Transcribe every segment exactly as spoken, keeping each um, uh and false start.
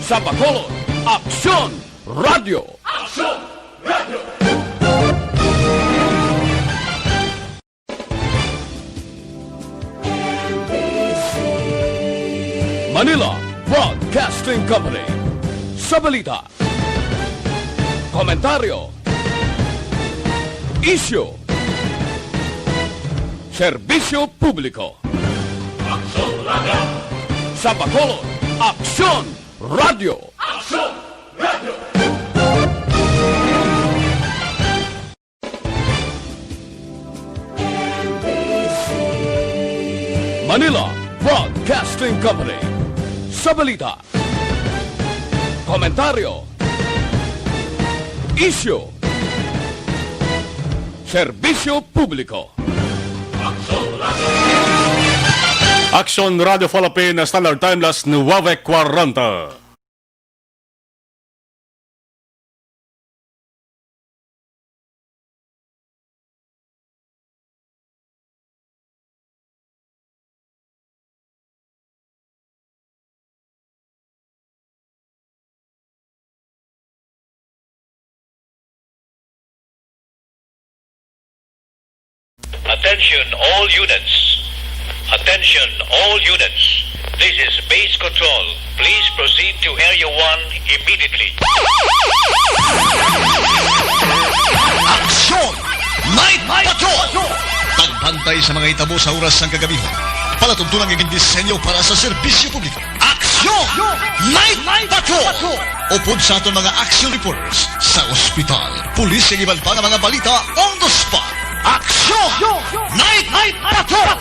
Sa Bacolod, Aksyon Radyo. Aksyon Radyo. Manila Broadcasting Company. Sa balita, komentaryo, isyu, serbisyo publiko. Aksyon Radyo. Sa Bacolod, Aksyon Radyo. Aksyon Radyo. Manila Broadcasting Company. Sa balita, komentaryo, isyu, serbisyo publiko. Aksyon Radyo Philippine Standard Time, las nuwebe kwarenta. Attention all units. Attention all units. This is base control. Please proceed to Area one immediately. Aksyon! Night Patrol! Pagbantay sa mga hitabo sa oras sang kagabihon. Palatuntunan nga gindisenyo para sa serbisyo publiko. Aksyon! Night Patrol! Upod sa aton mga action reporters sa ospital, pulis, kag iban pa nga mga balita on the spot. Aksyon! Night Patrol!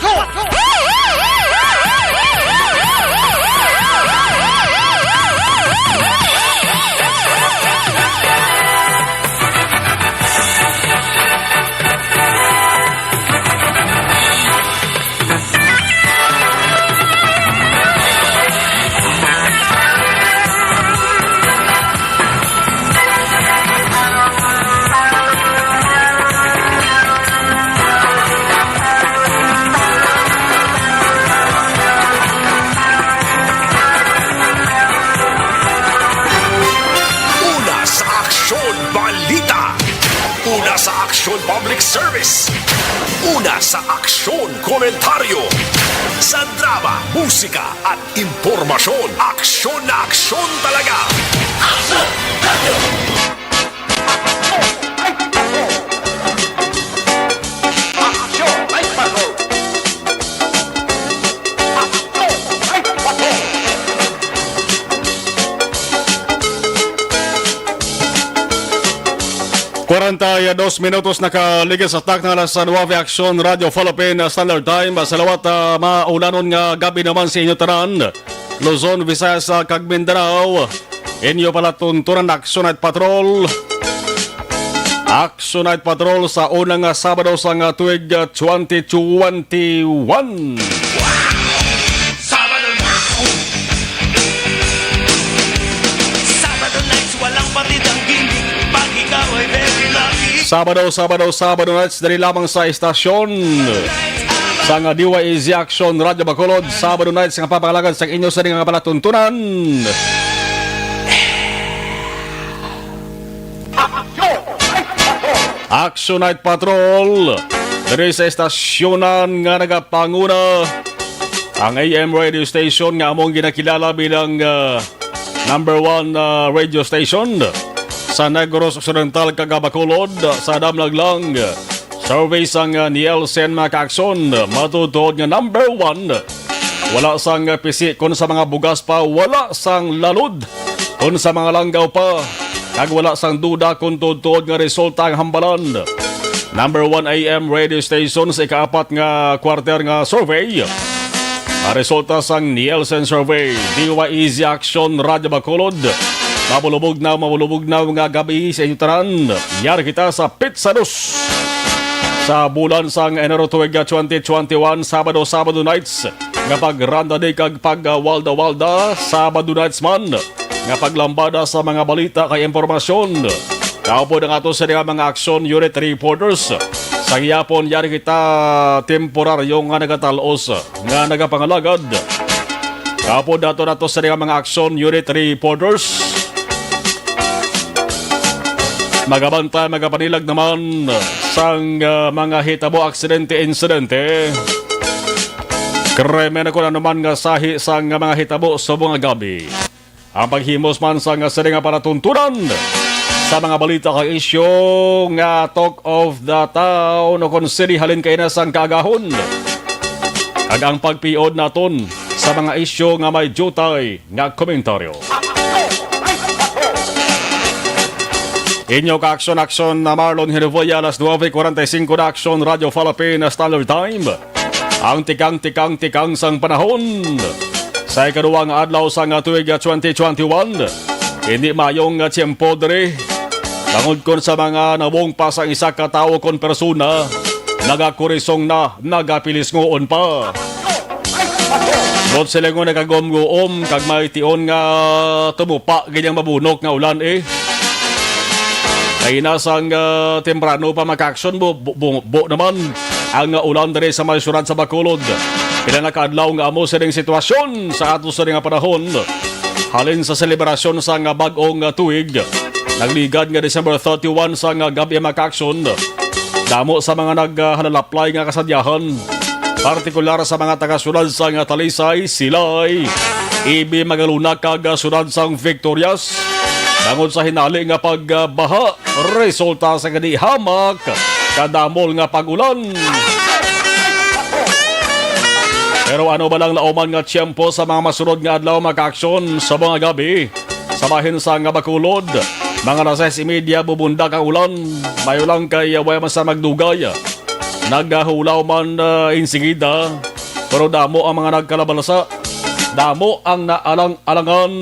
Una sa Aksyon Balita. Una sa Aksyon Public Service. Una sa Aksyon Komentaryo. Sa drama, musika, at impormasyon. Aksyon na aksyon talaga. Aksyon! Radyo! Aksyon! Night Patrol! Aksyon! Night Patrol! Kwarenta y dos minutos nakaligid sa takna alas nuwebe, Aksyon Radyo Philippine Standard Time. Sa liwat, ah, maulanon nga gab-i naman sa inyo tanan, Luzon, Visayas, ah, kag Mindanao. Inyo palatuntunan Aksyon Night Patrol. Aksyon Night Patrol sa unang, ah, Sabado sang, ah, tuig, ah, twenty twenty-one. Sabado na. Sabado nights, walang partidang gimmick. Pag ikaw ay very lucky. Sabado, Sabado, Sabado nights, dali lamang sa istasyon sang D Y A Z Aksyon Radyo Bacolod. Sabado nights nga papangalagad sa inyo sa mga palatuntunan. Action Night Patrol, diri sa estasyonan nga nagapanguna, ang A M radio station nga among ginakilala bilang, ah, number one, ah, radio station sa Negros Occidental kag Bacolod. Sa damlag lang, survey sang, ah, Nielsen, mga ka-aksyon, matuod nga number one. Wala sang pisi kon sa mga bugas pa, wala sang lalod kon sa mga langgaw pa, kag wala sang duda kon tuod-tuod nga resulta ang hambalan. Number one A M radio station sa ikaapat nga quarter nga survey. Ang resulta sang Nielsen Survey, D Y A Z Action, Radyo Bacolod. Mabulubog na, mabulubog na nga gab-i sa inyo tanan. Yari kita sa Pizza Dos. Sa bulan sang Enero tuig twenty twenty-one, Sabado, Sabado nights nga pagrandani kag pag-walda-walda, Sabado nights man nga paglambada sa mga balita kay impormasyon. Kaupod ang ato sa mga action unit reporters. Sa gihapon, yari kita temporaryo nga nagatal-os, nga nagapangalagad. Kaupod naton ato sa mga action unit reporters. Magabantay, magapanilag naman sang, ah, mga hitabo, aksidente, insidente, krimen, kung ano man nga sahi sang mga hitabo subong nga gab-i. Ang paghimos man sang sining nga palatuntunan sa mga balita kag isyu nga talk of the town o kon sini halin kaina sang kaagahon, kag ang pagpiod naton sa mga isyu nga may diutay nga komentaryo. Inyo ka-aksyon-aksyon na Marlon Hinovoya, alas nuebe cuarenta y cinco na, Aksyon Radyo Philippines Standard Time. Ang tikang, tikang, tikang sang panahon sa ikaduwa nga adlaw sang tuig twenty twenty-one. Hindi maayong tiyempo diri, bangod kon sa mga nawong pa sang isa ka tawo kon persona, nagakurisong na, nagapilisngoon pa. Buot silingon, nagagumguom kag may tion nga tumupa gid ang mabunok nga ulan, eh. Kay ina sang, ah, temprano pa, mga ka-aksyon, bu-, bu-, bu-, buo naman ang, ah, ulan diri sa may syudad sa Bacolod. Pila na ka adlaw nga amo sining sitwasyon sa ato sini nga panahon. Halin sa selebrasyon sang, ah, bag-ong, ah, tuig, nagligad nga December thirty-one sang, ah, gab-i, mga ka-aksyon, damo sa mga naghalalaplay nga kasadyahan, partikular sa mga taga-syudad sang Talisay, Silay, Ibi, Magalona, kag, ah, syudad sang Victorias, bangod sa hinali nga pagbaha resulta sa gani hamak kadamol nga pag-ulan. Pero ano ba lang lauman nga tiyempo sa mga masunod nga adlaw, mga ka-aksyon, sa mga gab-i? Sa bahin sang Bacolod, mga alas sais y media, bubundak ang ulan. Mayo lang kay, ah, wala man sa magdugay. Naghulaw man, ah, insigida, pero damo ang mga nagkalabalsa. Damo ang naalang-alangan.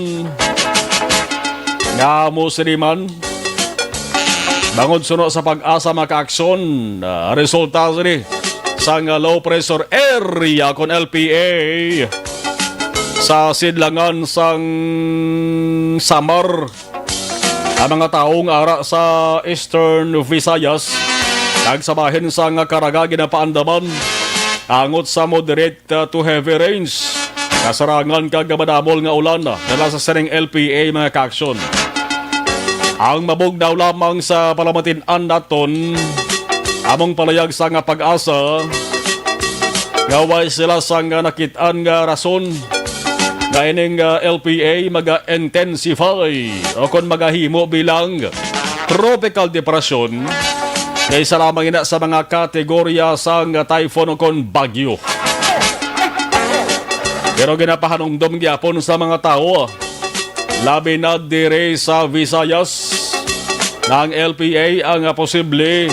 Nga mo sini man. Bangod suno sa PAGASA, mga ka-aksyon, ah, resulta sini sang low pressure area kon L P A sa sidlangan sang Samar. Ang mga tawo nga ara sa Eastern Visayas kag sa bahin sang Caraga ginapaandaman angot sa moderate, uh, to heavy rains. Kasarangan kag madamol nga ulan dala sa sining L P A, mga ka-aksyon. Ang mabugnaw lamang sa palamatin-an naton, among palayag sa nga PAGASA, nga way sila sang nakit-an nga rason nga ining, ah, L P A maga-intensify o kon magahimo bilang tropical depression, kay isa lamang ina sa mga kategorya sang typhoon o kon bagyo. Pero ginapahanumdom gyapon sa mga tawo, labi na diri sa Visayas, nga ang L P A ang posible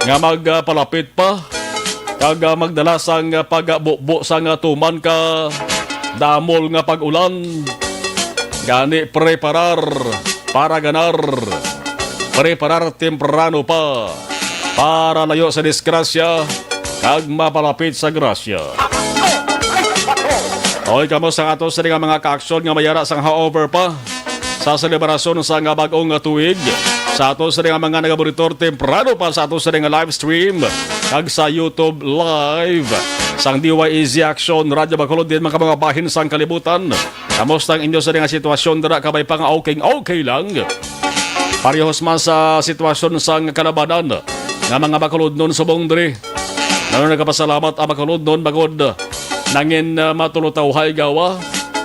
nga magpalapit pa kag, ah, magdala sang pagbubo sang tuman ka damol nga pag-ulan. Gani, preparar para ganar. Preparar temprano pa para layo sa disgrasya kag mapalapit sa grasya. Oy, kamo sa ato sa nga mga ka-aksyon nga mayara sang ha-over pa sa selebrasyon sa nga bag-ong nga tuig. Sa ato sa nga mga nagamonitor temprano pa sa ato sa nga live stream kag sa YouTube Live sang D Y A Z Action Radio Bacolod, din mga, mga bahin sang kalibutan. Kamusta ang inyo sa nga sitwasyon dira? Kabay pa nga okay, okay lang. Parehos man sa sitwasyon sang kalabanan nga mga Bacolodnon subong diri. Nano nagapasalamat ang Bacolodnon bangod nangin, ah, matulutawhay gawa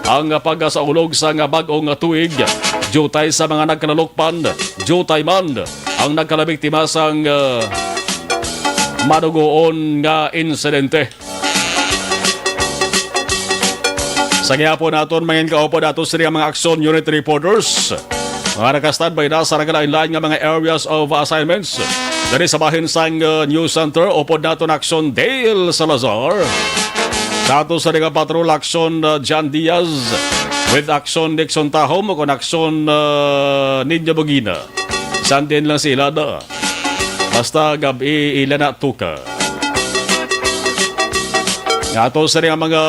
ang pagkasaulog sa nga bag-ong tuig. Diutay sa mga nagkalalukpan, diutay man ang nagkalabiktima sang, ah, madugoon nga insidente. Sa gihapon naton, mangin kaupod ato sini ang mga Action Unit reporters. Mga naka-standby na sa nagalain-lain nga mga areas of assignments. Diri sa bahin sang, uh, News Center, upod naton Action Dale Salazar. Sa ato sa nga patrol, Action, uh, John Diaz. With Action Nixon Tahom o kon Action, uh, Niño Bugina. Sandin lang sila na. Basta gab-i ila na tuka. Nga ato sa nga mga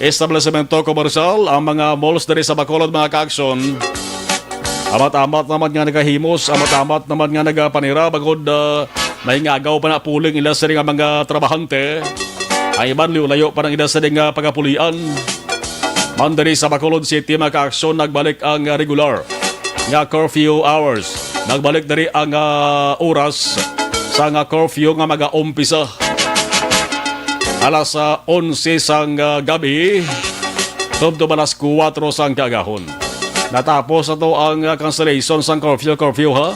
establisemento komersyal, ang mga malls diri sa Bacolod, mga ka-action. Amat-amat naman nga nagahimos, amat-amat naman nga nagapanira, bangod, ah, may ngagaw pa na puling ila sa nga mga trabahante. Ang iban, liyo-layo pa nang ila sa nga pagapulian. Ang diri sa Bacolod City, mga kaaksyon, nagbalik ang regular nga curfew hours. Nagbalik diri ang, ah, oras sa nga curfew nga magaumpisa alas, ah, onse sang, ah, gabi tubtob alas kuwatro sang kaagahon. Natapos na to ang, ah, cancellation sang curfew, curfew, ha?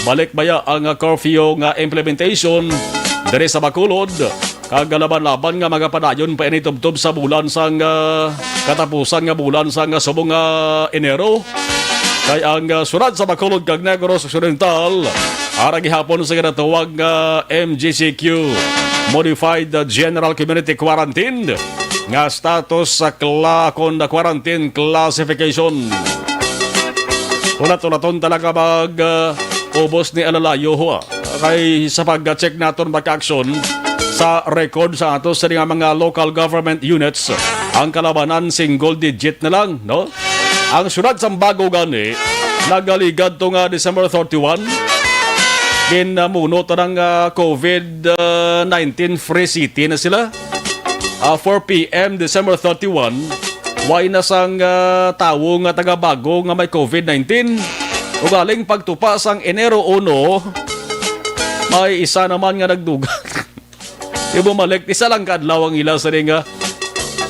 Balik baya ang, ah, curfew nga implementation diri sa Bacolod? Kag laban-laban nga magapadayon pa ini tubtob sa bulan sang, ah, katapusan nga bulan sang, ah, subong nga Enero. Kay ang, ah, syudad sa Bacolod kag Negros Occidental ara gihapon sa ginatawag nga M G C Q, Modified, ah, General Community Quarantine, nga status sa kla-, kon quarantine classification. Ulat-ulaton talaga mag, ah, ubos ni alalayo, ha? Kay sa pag-check naton, mga kaaksyon, sa record sa ato sa nga mga local government units, ang kalabanan single digit na lang, no? Ang syudad sang Bago gani nagaligad to nga December thirty-one, ginamuno ta ng, ah, COVID, ah, nineteen free city na sila. Ah, four P M December thirty-one, way na sang, ah, tawo nga taga Bago nga may COVID nineteen. Ugaling pagtupa sang Enero uno, may isa naman nga nagdugang. Di bumalik, isa lang ka adlaw ang ila sa nga,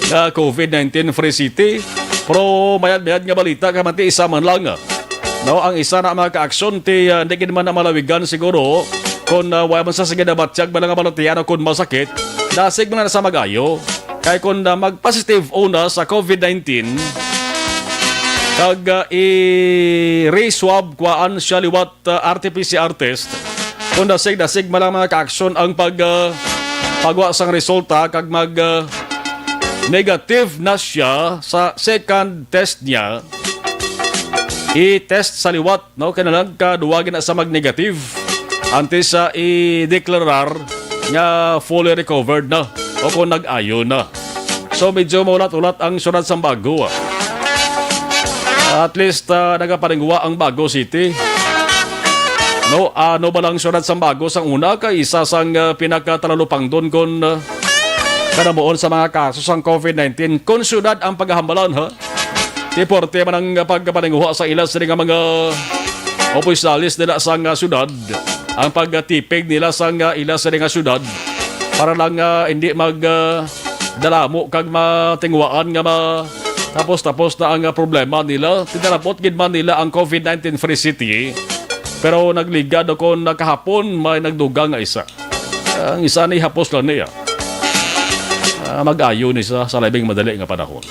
nga COVID nineteen free city. Pero mayad-mayad nga balita ka man ti isa man lang. No, ang isa na, mga kaaksyon, ti, ah, hindi gid man na malawigan siguro kung, ah, wala man sa sige nabatyag ba nga balatian o kung masakit, dasig man na sa magayo. Kay kung, ah, mag-positive una sa COVID nineteen, kag, ah, i-re-swab kuan siya liwat, ah, R T P C R test, kung dasig-dasig man lang, mga kaaksyon, ang pag, ah, pagwa sang resulta kag mag, ah, negative na siya sa second test niya, i-test sa liwat, no? Kay nagkaduwa gina sa mag-negative antes sa i-deklarar nga fully recovered na o kung nag-ayo na. So, medyo maulat-ulat ang syudad sang Bago, ah. At least, ah, nagaparingwa ang Bago City. No, ano ba lang syudad sang Bago sang una kay isa sang, ah, pinakatalupangdon kon, ah, kanamuon sa mga kaso sang COVID nineteen. Kon syudad ang paghahambalan, ha? Ti porte man ang pagpaninguha sa ila sini nga mga opisyales nila sang, ah, syudad, ang pagtipig nila sang, ah, ila sini nga syudad para lang, ah, hindi mag, ah, dalamo kag matinguhaan nga ma-, tapos-tapos na ang, ah, problema nila. Tinarapot gid man nila ang COVID nineteen free city, pero nagligad ako na kahapon may nagdugang nga isa. Ang isa ni hapos lang niya. Ah, mag-ayo ni sa, sa labing madali nga panahon.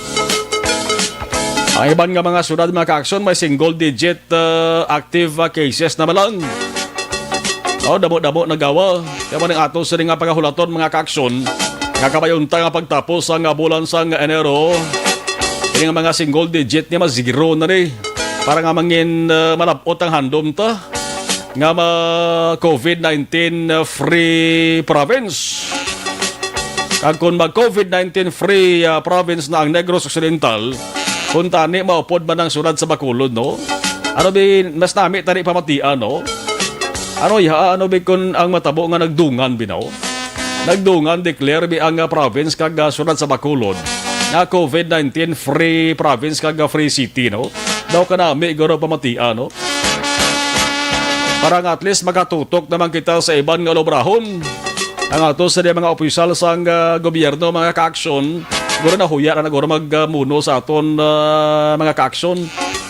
Ang iban nga mga syudad, mga kaaksyon, may single digit, ah, active, ah, cases na man lang. Oh, damo-damo nagawa. Kaya man ang ato sini nga pagahulaton, mga kaaksyon, nga kabayunta nga pagtapos ang, ah, bulan sang Enero, ini nga mga single digit ni ma-zero na ni. Para nga mangin, ah, malabot ang handom ta nga ma-COVID nineteen free province. Kag kung mag-COVID nineteen free, ah, province na ang Negros Occidental, kung tani maupod man ang syudad sa Bacolod, no? Ano bi, mas nami tani pamatian, no? Ano ya, ano bi kung ang matabo nga nagdungan, binaw? Nagdungan declare bi ang, ah, province kag, ah, syudad sa Bacolod nga COVID nineteen free province kag, ah, free city, no? Daw kanami guro pamatian, no? Para nga at least makatutok naman kita sa iban nga lubrahon. Ang ato sa mga opisyal sang, ah, gobyerno, mga kaaksyon, guro nahuya na guro magmuno sa aton, ah, mga kaaksyon.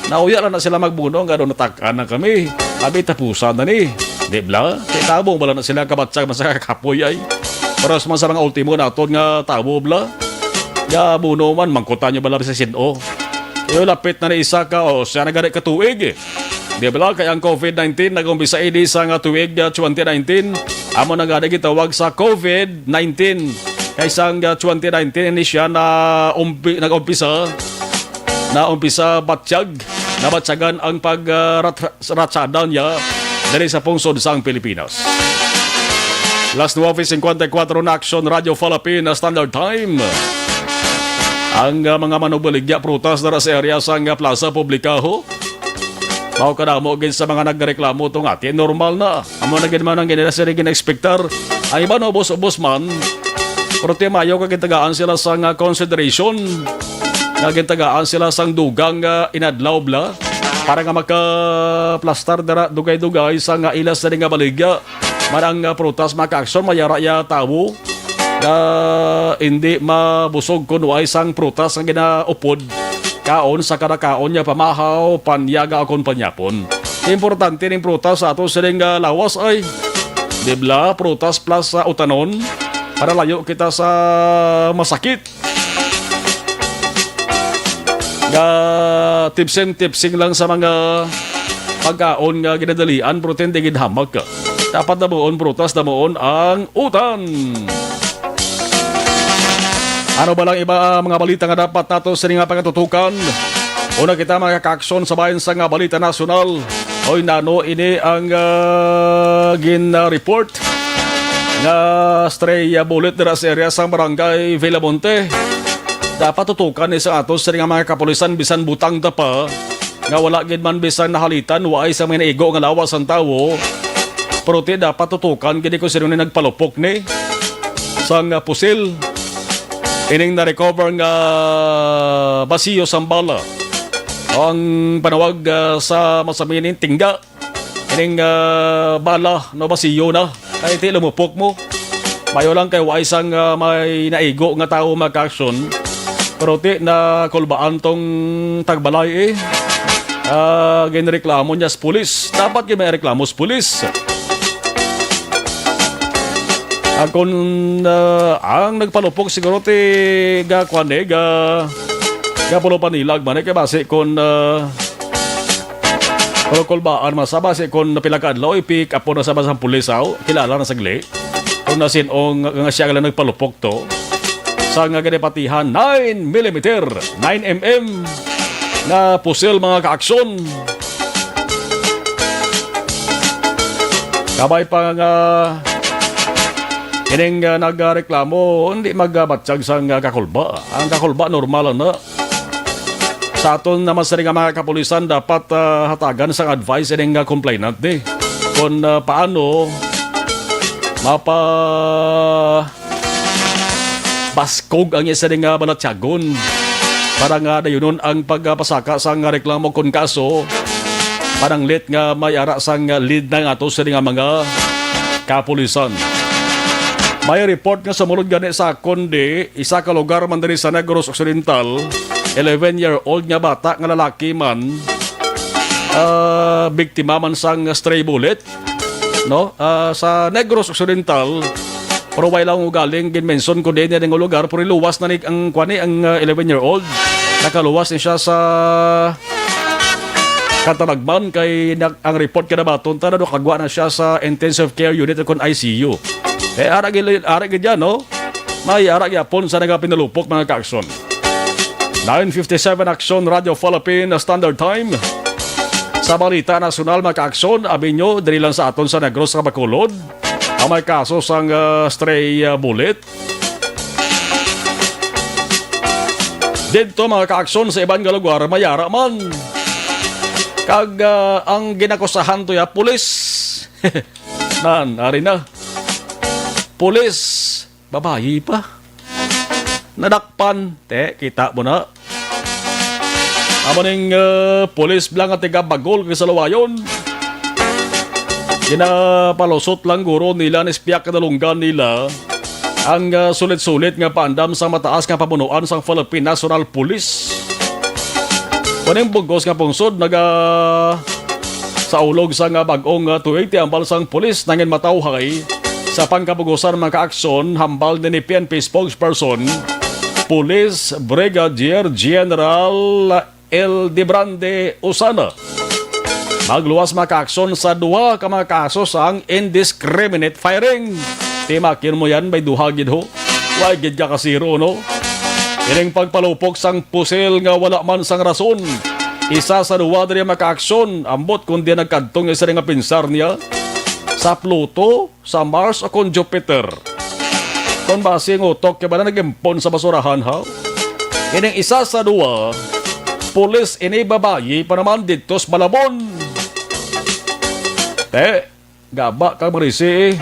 Nauya lang na sila magbuno nga daw natak-an na kami. Abi tapusan na ni. Di bala? Kay tabong bala na sila kabatsag man sa kakapoy ay. Paras man sa mga ultimo naton nga tawo bala. Ya buno man, mangkutan nyo bala sa sin-o. Yo, lapit na ni isa ka, o siya na gani ka tuig eh. Di bala? Kay ang COVID nineteen nag-umpisa ini sa nga tuig, ah, twenty nineteen. Amo na gani gitawag sa COVID nineteen. Kay sang, ah, twenty nineteen ini siya na umpi-, nag-umpisa na umpisa batyag, nabatyagan ang pag, ah, rat-, ratsada niya diri sa pungsod sang Pilipinas. Las nuwebe cincuenta y cuatro na Aksyon Radio Philippine Standard Time. Ang, ah, mga manubaligya prutas dara sa area sang, ah, Plaza Publica, ho. Mao kadamo gid sa mga nagreklamo tong ati normal na. Amo na gid man ang ginila sila gina-expectar. Ang iban ubos-ubos man, pero ti mayo kag gitagaan sila sang, ah, consideration. nga gintagaan sila sang dugang, ah, inadlaw bala para nga makaplastar dira dugay-dugay sa nga ila sini nga baligya. Manang, ah, prutas, mga kaaksyon, mayara ya tawo nga hindi mabusog kun way sang prutas nga ginaupod kaon sa kada kaon niya, pamahaw, panyaga, o kon panyapon. Importante ning prutas sa ato sining, ah, lawas ay, di bala, prutas plus sa utanon para layo kita sa masakit. Nga tipsing-tipsing lang sa mga pagkaon nga ginadalian, pero tindi gid hamak. Dapat damoon prutas, damoon ang utan. Ano ba lang iba ang mga balita nga dapat nato sini nga pagatutukan? Una kita, mga kaaksyon, sa bahin sa nga balita nasyonal. Oy, nano ini ang, ah, gin-report nga stray, ah, bullet dira sa area sang barangay Villamonte. Dapat tutukan ni sa ato sini nga mga kapulisan, bisan butang ta pa nga wala gid man bisan nahalitan, waay sa may naigo nga lawas ang tawo. Pero ti dapat tutukan gid kung sino ni nagpalupok ni sang, ah, pusil. Ining na-recover nga basiyo sang bala. Ang panawag, ah, sa Masamining, tingga. Ining, ah, bala, no, basiyo na. Kay ti lumupok mo. Mayo lang kay waay sang, ah, may naigo nga tawo, mga kaaksyon. Pero ti nakulbaan tong tagbalay, eh. Ah, ginreklamo niya sa pulis. Dapat gid may reklamo sa pulis. Ah, kung, ah, ang nagpalupok siguro ti ga, kwan, eh, ga, ga pulo panilag man, eh, kay basi kung, ah, pero kulbaan man sa basi kung pila ka adlaw, i-pick up mo na sa basang pulis, aw, kilala na sagli. Kung nasin-ong nga siya lang nagpalupok to, sa nga ginapatihan nine millimeter, nine M M nga pusil, mga kaaksyon. Kabay pa nga ining, ah, nagreklamo, hindi magbatyag sang, ah, kakulba. Ang kakulba, normal na. Sa aton naman sini nga mga kapulisan, dapat, ah, hatagan sang advice ining, ah, complainant ni. Kung, ah, paano mapa-, baskog ang isa nga balatyagon para nga dayunon ang pagpasaka sang reklamo kon kaso, pananglit nga may ara sang lead na nga ato sini nga mga kapulisan. May report nga sumulod gani sa Conde, isa ka lugar man diri sa Negros Occidental, eleven-year-old nga bata nga lalaki man, ah, biktima man sang stray bullet, no? Ah, sa Negros Occidental, pero wala lang ugaling ginmension ko din nga lugar, pero luwas na ni ang, kuwan ni, ang, ah, eleven-year-old. Nakaluwas ni siya sa Kataragman kay na-, ang report kay nabaton ta na nakagwa na siya sa intensive care unit kon I C U. Eh, ara gid, ara gid yan, no? May ara gyapon sa nagapinalupok, mga kaaksyon. Nine fifty-seven Aksyon Radyo Philippine Standard Time. Sa balita nasyonal, mga kaaksyon, abi nyo, diri lang sa aton sa Negros sa Bacolod, ang may kaso sang, ah, stray, ah, bullet. Didto, mga kaaksyon, sa iban nga lugar, may ara man. Kag, ah, ang ginakusahan to ya, pulis. Nan, ari na. Pulis, babayi pa. Nadakpan. Te, kita mo na. Amo ning, ah, pulis bala nga taga Bagol kay sa Luwayon. Ginapalusot lang guro nila ni Spiak Kadalunggan nila ang, ah, sulit-sulit nga paandam sang mataas nga pamunuan sang Philippine National Police. Kuning bug-os nga pungsod naga sa ulog sang, ah, bag-ong, ah, two eighty ambal sang pulis nangin matawhay sa pangkabugusan, mga kaaksyon, hambal ni P N P spokesperson, Police Brigadier General El Dibrande Usana. Magluwas, mga kaaksyon, sa duha ka mga kaso sang indiscriminate firing. Timakyon mo yan, may duha gid ho. Way gid ka kasiro, no? Ining pagpalupok sang pusil nga wala man sang rason. Isa sa duha diri, mga kaaksyon, ambot kon diin nagkadto nga isa nga pinsar niya sa Pluto, sa Mars o kon Jupiter. Kon basi ang utok kay bala nag-impon sa basurahan, ha? Ining isa sa duha, pulis ini, babayi pa naman, didto sa Malabon. Te, gaba ka, Marisi.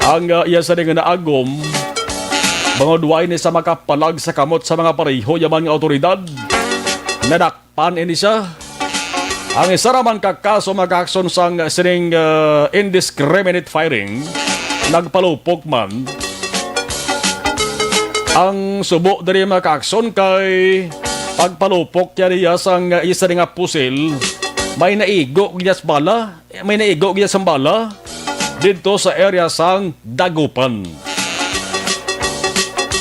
Ang, ah, iya sa nga naagom, Bangod wala ini sa makapalag sa kamot sa mga pareho ya man nga awtoridad, nadakpan ini siya. Ang isa naman ka kaso, mga kaaksyon, sang sining, ah, indiscriminate firing, nagpalupok man. Ang subo diri, mga kaaksyon, kay pagpalupok niya sang isa nga pusil, may naigo niya sa bala. May naigo gid sang bala didto sa area sang Dagupan.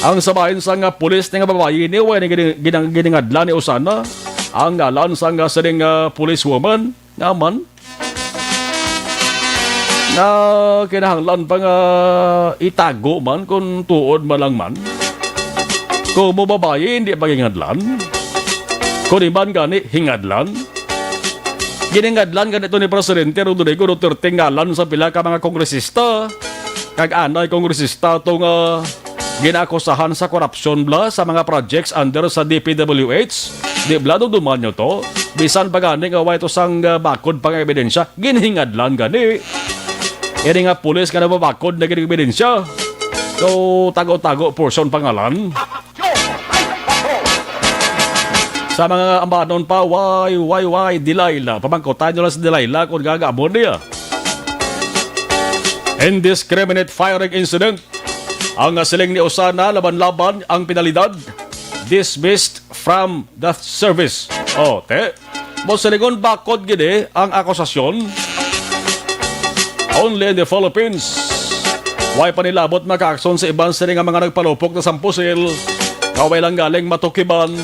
Ang sabahin sang, ah, pulis ni nga babayi ni, way ni gini-, ginang-, giningadlan ni Osana ang ngalan sang, ah, sining, ah, police woman nga man nga kinahanglan pa nga itago man kung tuod man lang man. Kung mo babayi, hindi pa gingadlan. Kung di man gani, hingadlan. Giningadlan gani to ni Presidente Rodrigo Duterte ngalan sa pila ka mga kongresista. Kag anay kongresista to nga ginaakusahan sa korupsyon bala sa mga projects under sa D P W H. Di bala, duduman nyo to? Bisan pa gani nga way to sang, ah, bakod pa nga ebidensya, ginhingadlan gani. Ini nga pulis nga nababakod na gid ang ebidensya. So, tago-tago portion pangalan. Sa mga ambanon pa, why, why, why, Delilah? Pamangkutan nyo lang si Delilah kung gagaamon niya. Indiscriminate firing incident. Ang siling ni Osana laban-laban ang penalidad. Dismissed from the service. Oh, te. Mo silingon bakod gid eh ang akusasyon. Only in the Philippines. Way pa nilabot makaaksyon sa iban sini nga mga nagpalupok na sampusil. Kaway lang galing matukiban.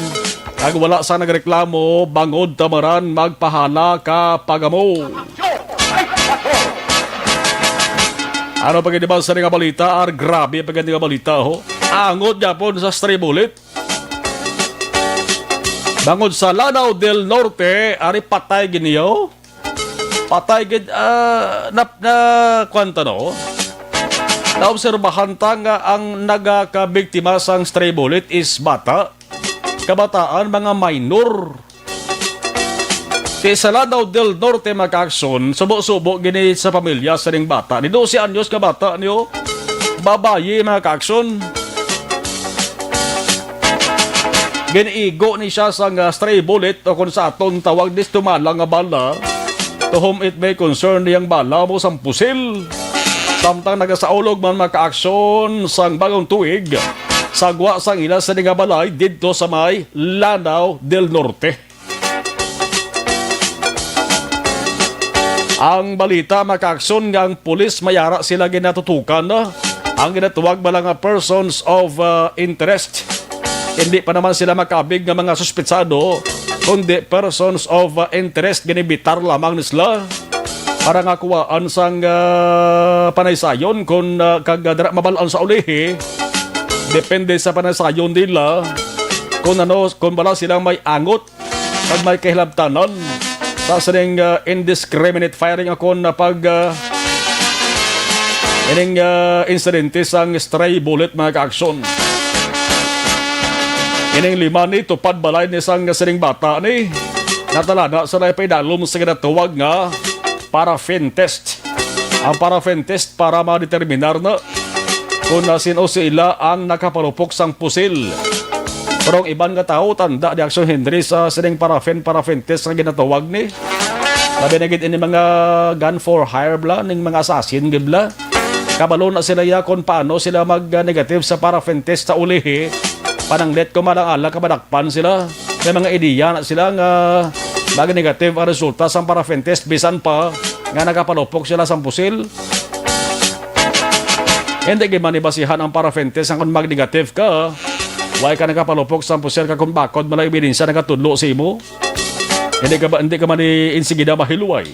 Kag wala sa nagreklamo, bangod tamaran magpahala ka pagamo. Ano pa gid ba sa nga balita? Ar, grabe pa gid nga balita, ho. Angot gyapon sa stray bullet. Bangod sa Lanao del Norte, ari patay gid niyo. Patay gid, ah, na, na, kwan ta, no? Naobserbahan ta nga ang nagakabiktima sang stray bullet is bata. Kabataan, mga minor. Ti sa Lanao del Norte, mga kaakson, subo-subo gini sa pamilya sa ning bata. Ni dose anyos ka bata niyo, babayi, mga kaakson. Giniigo ni siya sang, ah, stray bullet o kung sa aton tawag, distumalang nga bala. To whom it may concern, niyang bala mo sang pusil. Samtang nagasaulog man, mga kaakson, sang bagong tuig, sagwa sang ila sa nga balay didto sa may Lanao del Norte. Ang balita, mga kaakson, nga ang pulis mayara sila ginatutukan, no? Ang ginatawag bala nga persons of, uh, interest. Hindi pa naman sila makabig nga mga suspetsado, kundi persons of, uh, interest, ginibitar lamang ni sila para nga kuwaan sang, uh, panaysayon kung, uh, kag, uh, dira mabalaan sa ulihi. Depende sa panaysayon nila kung ano, kung bala sila may angot kag may kahilabtanan sa sining, ah, indiscriminate firing akon na pag, ah, ining, ah, insidente sang stray bullet, mga kaakson. Ining lima ni tupad balay ni sang sining bata ni natalana sa napaidalom sa ginatawag nga paraffin test. Ang paraffin test para madeterminar na kung, ah, sin-o sila ang nakapalupok sang pusil. Pero ang iban nga tawo tanda di aksyon, Henry, sa sining paraffin, paraffin test nga ginatawag ni. Labi na gid ini mga gun for hire bala, ning mga assassin gid bala. Kabalo na sila ya kung paano sila mag, ah, negative sa paraffin test sa ulihi. Pananglit ko malang ala ka madakpan sila. May mga ideya na sila nga mag-negative ang resulta sang paraffin test bisan pa nga nakapalupok sila sang pusil. Hindi gid man ibasihan ang paraffin test nga kung mag-negative ka, way ka nakapalupok sang pusil ka kung bakod man ang ebidensya nagatudlo sa imo. Hindi ka ba, hindi ka man i-, insigida mahilway.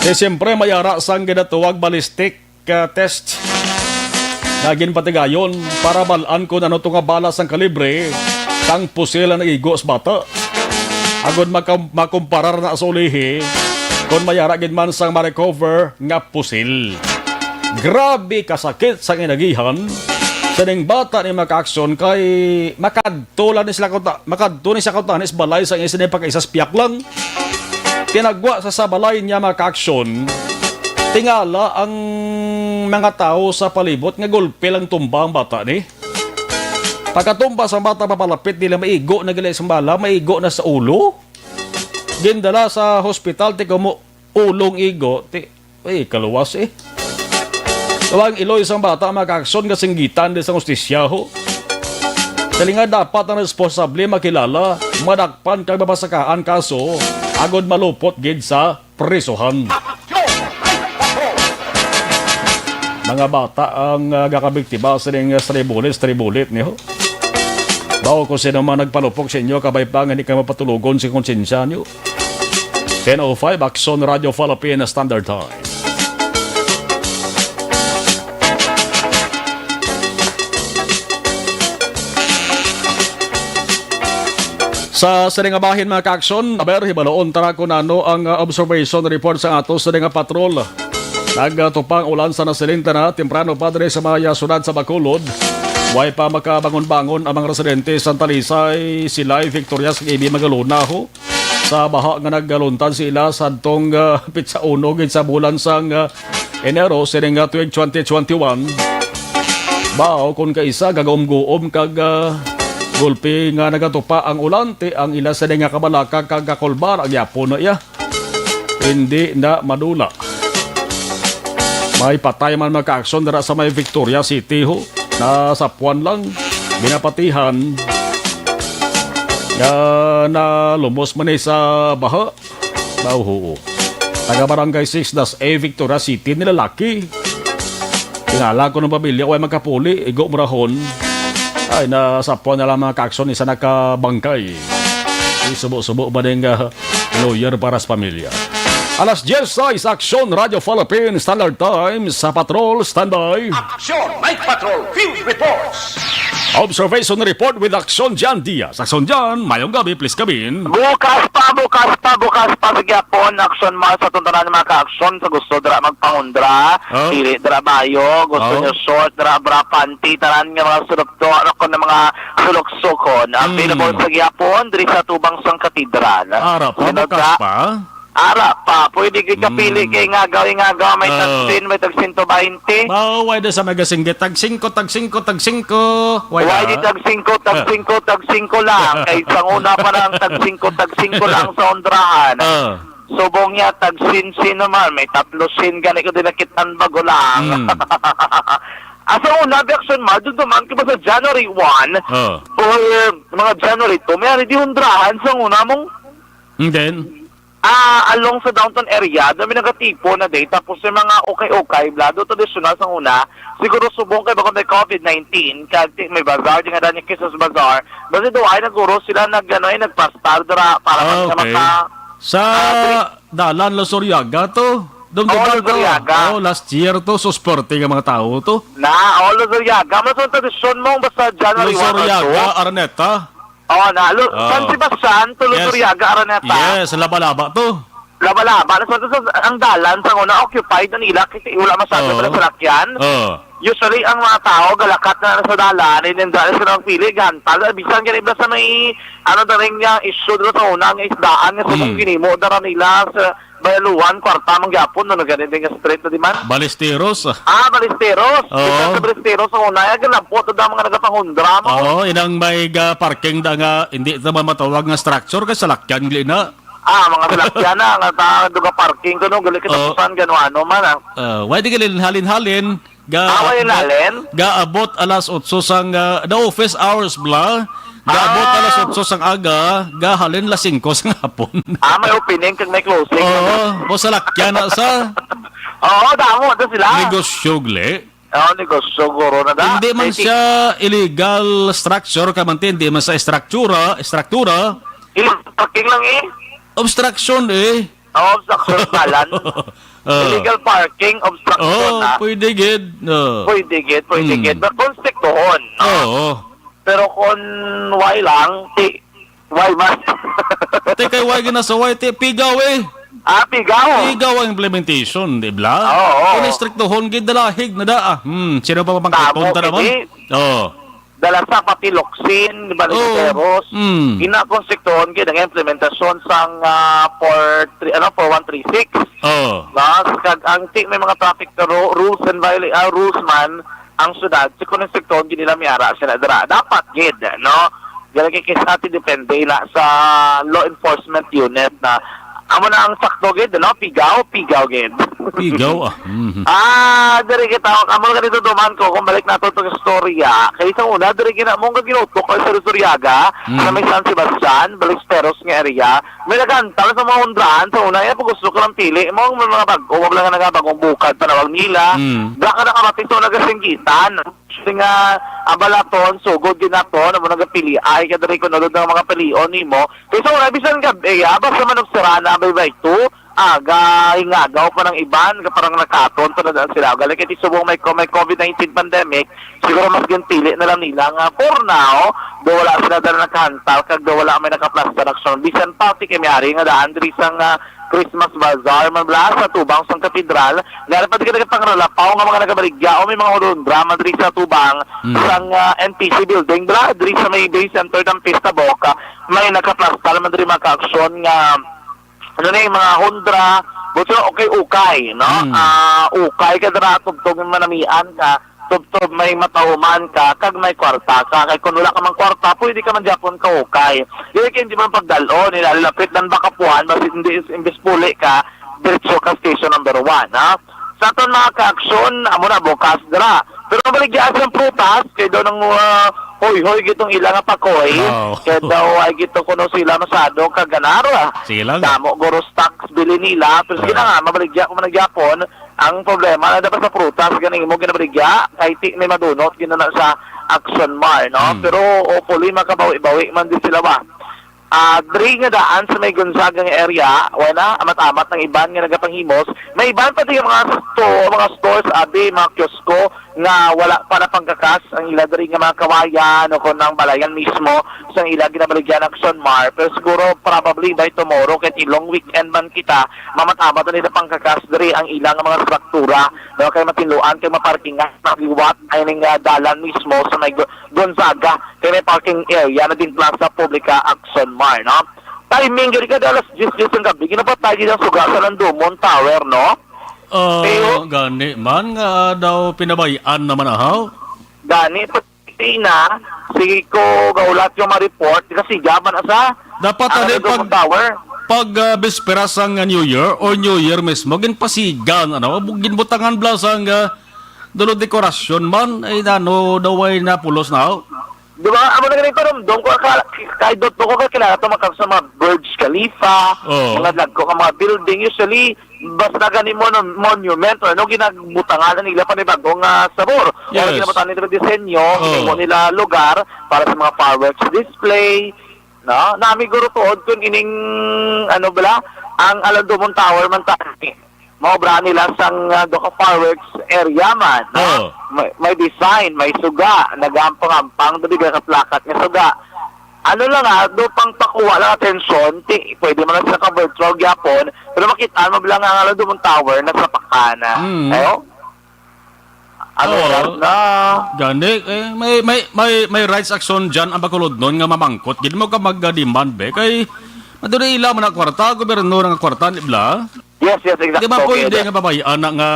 Kay siyempre, may ara sang ginatawag ballistic ka test nga ginpatigayon para bal-an kung ano to nga bala sang kalibre sang pusil ang naigo sa bata. Agod maka-, makumparar na sa ulihi kung may ara gid man sang ma-recover nga pusil. Grabe kasakit sang inagihan sa ning bata ni mga kaakson kay makadto lang ni sila kuta-, makadto ni sa kutanis balay sa isa ni pag-isa sa piyak lang. Tinagwa sa, sa balay niya mga kaaksyon, tingala ang mga tawo sa palibot nga gulpi lang tumba ang bata ni. Pagkatumba sa bata, papalapit nila, maigo na gali sa bala, maigo na sa ulo. Gindala sa hospital, ti kamo ulong igo, ti, ay, kaluwas eh. Tawag iloy sang bata, mga kaakson, nga singgitan di sang hustisya, ho. Dali nga dapat ang responsable makilala, madakpan kag mapasakaan kaso, agod malupot gid sa prisuhan. Mga bata ang, ah, gakabiktima sining, ah, stray bullet, stray bullet niyo. Bawo kung sino man nagpalupok sa inyo, kabay pa nga hindi ka mapatulogon sa konsensya niyo. Ten oh five, Aksyon Radio Philippine Standard Time. Sa sining nga bahin, mga kaaksyon, aber, hibaloon ta na kung ano ang, ah, observation report sa ato sining nga patrol. Nagtupa ang ulan sa nasiling ta na temprano pa diri sa mga syudad sa Bacolod. Way pa makabangon-bangon ang mga residente sa Talisay, Silay, Victorias, kag ibi magaluna ho sa baha nga nagluntad sa ila sadtong, ah, pitsa uno gid sa bulan sang, ah, Enero sining, ah, tuig twenty twenty-one. Bawo kon kaisa gagaom-guom kag, ah, gulpi nga nagatupa ang ulan, ti ang ila sini nga kabalaka kag kakulbar ang yapon na iya. Hindi na madula. May patay man, mga kaaksyon, dira sa may Victoria City ho. Nasapuan lang, ginapatihan nga nalumos man ni sa baha. Baw, huo. Taga Barangay six dash A, Victoria City, ni lalaki. Tingala ko ng pamilya, way magkapuli, igo murahon. Ay, nasapuan na lang, mga kaaksyon, isa nakabangkay. Isubo-subo ba ding, ah, lawyer para sa pamilya? Alas diyes sais, Aksyon Radio Philippine Standard Time sa Patrol Standby. Aksyon, Night Patrol, Field Reports. Observation Report with Aksyon Jan Diaz. Aksyon Jan, mayong gabi, please come in. Bukas pa, bukas pa, bukas pa sa gyapon, Aksyon Mall sa tuntanan mga ka-aksyon sa gusto dira magpangundra, Oh. dili dira bayo, gusto Oh. nyo short, dira bra panty, tanan nga mga sulok to, ano ko na mga sulok-sukon. Mm. Available sa gyapon, diri sa tubang sang katedral. Ara pa, Sunod bukas na, pa? Ara pa, pwede kay kapili Mm. kay ngagaw, ngagaw, may Ah. tagsin, may tag sento baynte. Mao, way da sa magasinggit, tag singko, tag singko, tag singko. Way Way da. di tag singko, tag Ah. singko, tag singko lang. Kay sa una pa lang, tag singko, tag singko lang sa undrahan. Ah. Subong niya, tag sin-sin naman. May tatlo sin, gani ko din nakitan bago lang. Mm. Asa una, Aksyon Mall, duduman ka ba sa January one? Ah. Or mga January two? May ari di undrahan sa una mong And then? Ah, along sa downtown area, dami nagatipon na day. Tapos yung mga ukay-ukay, blado tradisyonal sa una, siguro subong kay bakong may covid nineteen, kag ti-, may bazaar, di nga daan yung Quezon's Bazaar. Basi daw ay naguro sila nag, ano, ay nagpastar dira para Ah, man nga okay. maka-, Sa ah, diri- dalan Luzuriaga to. Dumduman Oo, to. Luzuriaga. Oh, last year to, so sporty nga mga tao to. Na, oh, Luzuriaga. Mas ang tradisyon mong basta January one or two. Luzuriaga, Araneta. Oh, na, Lu-, Ah. San Sebastian to Yes. Luzuriaga, Araneta. Yes, laba-laba to. Laba-laba. Na, so, so, ang dalan sa una, occupied na nila kasi wala masyado Oo. pala salakyan. Oo. Usually, ang mga tao, galakat na sa dalan, and then dahil sila ang pili, gantal. Bisan ganun ba sa may, ano na rin niya, issue doon sa una, ang isdaan, nga sa Mm. ginimo, dara nila sa Bayaluan, kwarta, mangyapon, no, ganun din nga street na di man. Balesteros. Ah, Balesteros. Oo. Bisan sa Balesteros, sa una, ay, galabot, ang mga nagapangundra mo. Oo, inang may ga parking da nga, hindi naman matawag nga structure, kay salakyan, gali na. Ah, mga salakyan na, nga ta-, duga parking ko, no, gali ka Oo. tapusan, gano, ano man, ah. Ah, why di ka halin-halin? Ga-, Ah, wala ga-, halin? Gaabot alas otso sang, ah, the office hours bla. Gaabot Ah. alas otso sang aga, gahalin alas singko sang hapon. Ah, may opening kag may closing. Oo, mo salakyan na sa Oo, damo to sila. Negosyo, gle. Oo, negosyo, guro na da. Hindi man May ti- siya illegal structure, ka man ti, hindi man sa estruktura, estruktura. Illegal parking lang eh. Obstruction eh. Oo, obstruction sa dalan. Ah. Illegal parking, obstruction Oo, na. Pwede gid. Oo. Pwede gid, pwede Mm. gid. But kung striktohon, no? Oo. Pero kung why lang, ti, why man? Ti kay why ginasaway, ti pigaw eh. Ah, pigaw. Pigaw ang implementation, di ba? Oo, oo. Kung istriktohon gid, dalahig na da, ah. Hmm, sino pa mapangkaiton Tamo, ta naman? Pwede. Oo. Dala sa pati Locsin, Oh. Ballesteros. Mm. Ina kung siktuon gid ang implementasyon sang, ah, four three, ano, four one three six. Oh. Mas kag ang ti may mga traffic ru-, rules and viola-, ah, rules man ang syudad, si kung siktuon gid nila may ara sila dira. Dapat gid, no? Dili kay kis-, ati depende na sa law enforcement unit na amo na ang sakto gid, no? Pigaw, pigaw gid. Pigaw, ah. Mhm. Ah, diri kita, amo na ganito duman ko, kung balik nato tong istorya. Kay sa una, diri gina-, mong ginutok kay Sir Suriaga, Mm. sa may San Sebastian, Ballesteros nga area. May naghantal sa mga hundrahan, sa una, eh, pag gusto ko lang pili, mo ang mga bag-o, wag lang nga bagong bukad, panawag nila. Mm. Baka nakamatis o nagasinggitan. Sing, ah, abalaton, sugod ginaton, amo nagapili. Ay, kadiri ko nulod ng mga pilion nimo. Kay sa una, bisan gab-, eh, ah, basta manugsirana, bay, bay, to, aga, hingagaw pa ng iban, parang nakaton pa na daan sila. Galing kay subong may, may covid nineteen pandemic, siguro mas ginpili na lang nila nga for now, do wala sila dala nakahantal, kag do wala may nakaplastar aksyon. Bisan pa, ti kay may ari nga daan diri sang, ah, Christmas Bazaar, man bala sa tubang sang katedral, nga pa di ka nagapangralapaw nga mga nagabaligya o may mga hulundra man diri sa tubang Mm. sang, ah, N P C building, bala, diri sa may Bay Center ng Pista Boca, may nakaplastar man diri mga kaaksyon nga ano na yung mga hundra, butso, okay, ukay, no? Mm. Ah, ukay ka dira, tubtog yung manamian ka, tubtob may matahuman ka, kag may kwarta ka. Kay kung wala ka mang kwarta, pwede ka man gyapon ka ukay. Dili kay hindi man pagdalo, nilalapit lang baka puhan, basi hindi is-, imbis puli ka, diretso ka station number one, ha? Sa aton mga kaaksyon, amo na bukas dira. Pero mabaligya sa prutas, kay daw nang, ah, hoy-hoy gitong ila nga pakoy, Oh. kay daw ay gito kuno sila masado kaganar. Sila nga. Damo guro stocks bili nila, pero sige na Oh. nga, mabaligya ko man gyapon. Ang problema na dapat sa prutas, ganing mo ginabaligya, kay ti may madunot, ginana sa Action Mar, no? Hmm. Pero hopefully, makabawi-bawi man din sila ba? Ah, diri nga daan sa may Gonzaga nga area, wala na, amat-amat ang iban nga nagapanghimos. May iban pa di mga sto-, mga stores, abi, mga kiosko nga wala pa napangkakas ang ila diri nga mga kawayan o kung ang balayan mismo sa ila ginabaligyan ng Action Mar. Pero siguro probably by tomorrow, kahit long weekend man kita, mamat-amat na nila pangkakas diri ang ilang mga struktura, no? Kay matinluan, kay maparkingan, magliwat ay ning, ah, dalan mismo sa may Gonzaga, kay may parking area na din Plaza Publica, Action Mar, no? Timing, gani kada alas diyes, diyes ang gabi, ginapatay din ang suga sa Landumon Tower, no? Ah, Pero gani man nga daw pinabayaan naman ahaw. Gani, pati na, sige ko gaulat yung ma-report, kasi gaban asa, Dapat ang ani Landumon pag, Tower. pag, ah, bispera sang New Year or New Year mismo, ginpasigan, ano, ginbutangan bala sang, ah, dulo dekorasyon man, ay, ano, daw ay napulos na, oh. Di ba? Amo na ganito, Dong, kung ka-, kaidot mo ko, kakilala to, makak-, sa mga Burj Khalifa, Oo. mga dagko nga mga building. Usually, basta gani mo, no, monument, o ano, ginagbutangan nila pa ni bagong, ah, sabor. O Yes. ginabutangan nila disenyo, Oo. ginagawa nila lugar para sa mga fireworks display. No? Nami guro tuod kung ining, ano bala, ang Alandumon Tower man tani. Maobra nila sang, ah, duha ka fireworks area man, no? Oo. May, may design, may suga, nagampang-ampang, dali ka plakat nga suga. Ano lang, ah, do pang pakuha lang atensyon, ti, pwede man lang sa ka-virtual gyapon, pero makita mo lang ang Alandumon Tower na sa pakana. Mm. Ayo? Ano Oo. lang na? Gani, eh, may, may, may, may rights action dyan ang Bacolod nun nga mamangkot. Gid mo ka mag-demand, be. Kay, maduro ila man ang kwarta, gobyerno nga kwarta, di ba? Yes, yes, Di ba exacto, pwede okay. nga babayaan na nga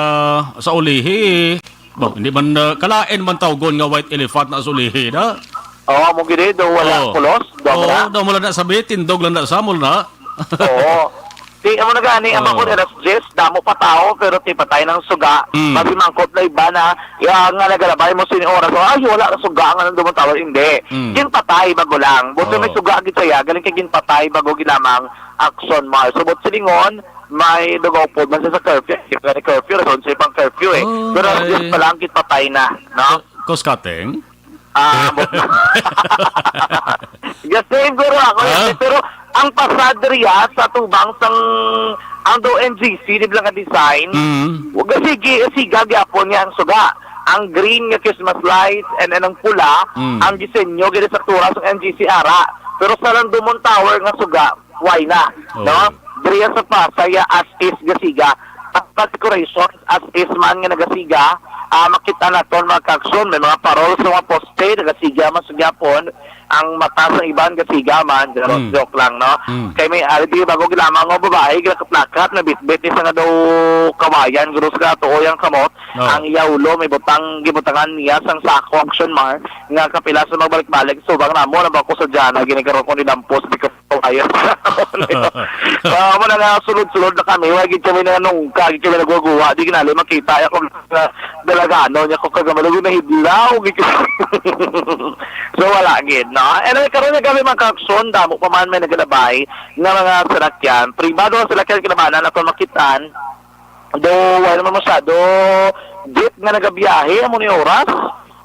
sa ulihi? Bo, hindi man, uh, kalain man tawgon nga white elephant na sa ulihi, na? Oo, mo gid, eh, daw wala Oo. pulos, daw Oo, wala. daw wala na sabi, tindog lang na sa mall na. Oo. Di, amo na gani, ang Oo. mga alas diyes, damo pa tao, pero ti patay ng suga. Mm. Basi mangkot na iba na, ya, nga nagalabay mo sini oras, ay, wala na suga, nga nandun mo tao, hindi. Mm. Ginpatay, bago lang. Buti may Oo. suga, gid saya, galing kay ginpatay, bago ginamang action march. So, but silingon, may dugaw po, man sa curfew, kaya curfew, rason siya pang curfew eh. Oh, Pero alas diyes ay. pa lang, ginpatay na, no? Cost cutting? Ah, but, just saying, guro, ako, Ah? yun, pero ang pasad riya sa tubang sang, ang do N G C, di ba nga design? Mm. Huwag sige, sige, gyapon niya ang suga. Ang green nga Christmas lights and, and ang pula, Mm. ang disenyo, gini sa tura sa N G C ara. Pero sa Landumon Tower nga suga, why na? Oh. No? Diriya sa Pasay, as is, gasiga. Ang decorations as is man nga nagasiga, ah, makita naton, mga kaaksyon, may mga parol sa mga poste, nagasiga man sa gyapon, ang mata sa iban gasiga man, pero Mm. joke lang, no? Mm. Kay may, ah, di bago gilamang nga babae, gilakat-lakat, nabitbit ni sa nga daw kawayan, guro sa tuoy ang kamot, Oh. ang iya ulo, may butang, gibutangan niya sang sako, action mar, nga kapila sa magbalik-balik, subang namo, na ba ko sa dyan, na ginikaroon ko ni Dampos, di ka Ayos. Ah, wala nga, sulod-sulod na kami. Wa gid kami nanungka, gid kami naguwa-guwa. Di ginali makita ako nga dalagano niya ko kag malugo na hidlaw. Gid ko. So, wala gid, no? Anyway, karon nga gabi, mga kaaksyon, damo pa man may nagalabay nga mga salakyan. Pribado ang salakyan, kinabanan aton makitaan. Do, wala naman masyado jeep nga nagabiyahe, amo ni oras.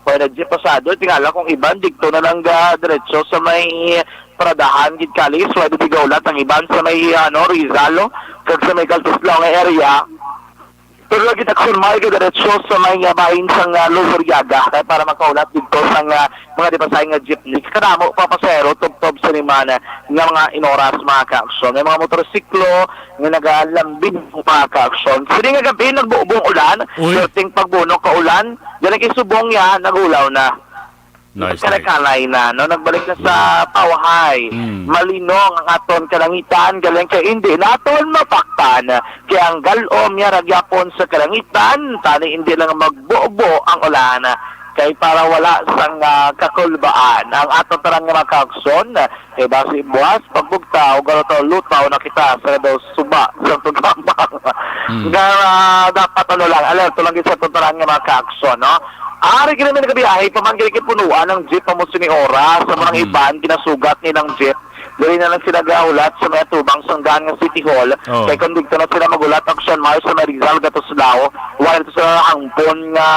Wala na jeep pasado, tingala kung iban, dito na lang ga diretso sa may paradahan, gid kalis, wala di gaulat ang iban sa may, ano, Rizal, no? Kag sa may Caltuslao nga area. Pero lagi action mar, diretso sa may, ah, bahin sang, ah, Luzuriaga, kay para makaulat dito sang, ah, mga di pa sa nga jeepney. Kadamo pa pasahero, tubtob sa liman, ah, nga mga inoras, mga kaaksyon. May mga motorsiklo, nga nagalambing, mga kaaksyon. Sini nga gabi, nagbubo ang ulan, Uy. perting pagbuno ka ulan, dali kay subong ya, nagulaw na. Nice, nice. Kalay-kalay na, no? Nagbalik na sa pawhay. Mm. Malinong ang aton kalangitan, galing kay hindi naton mapaktan. Kay ang galom niya ragyapon sa kalangitan, tani hindi lang magbubo ang ulan. Kay para wala sang, ah, kakulbaan. Ang aton tanan nga mga kaaksyon, eh, basi buwas, pagbugtaw, garo to, lutaw na kita sa daw suba, sa tugamang. Mm. Nga, ah, dapat, ano lang, alerto lang gid sa aton tanan nga mga kaaksyon, no? Ari gid namin nagabiyahe, pa man gid punuan ang jeep, amo sini oras, sa mga Mm. iban, ginasugat nilang jeep. Diri na lang sila gahulat sa may atubang sanggan nga City Hall. Oh. Kay kung dito na sila magulat, action mar sa may Rizal, Gatuslao, wala ito sa hangpon nga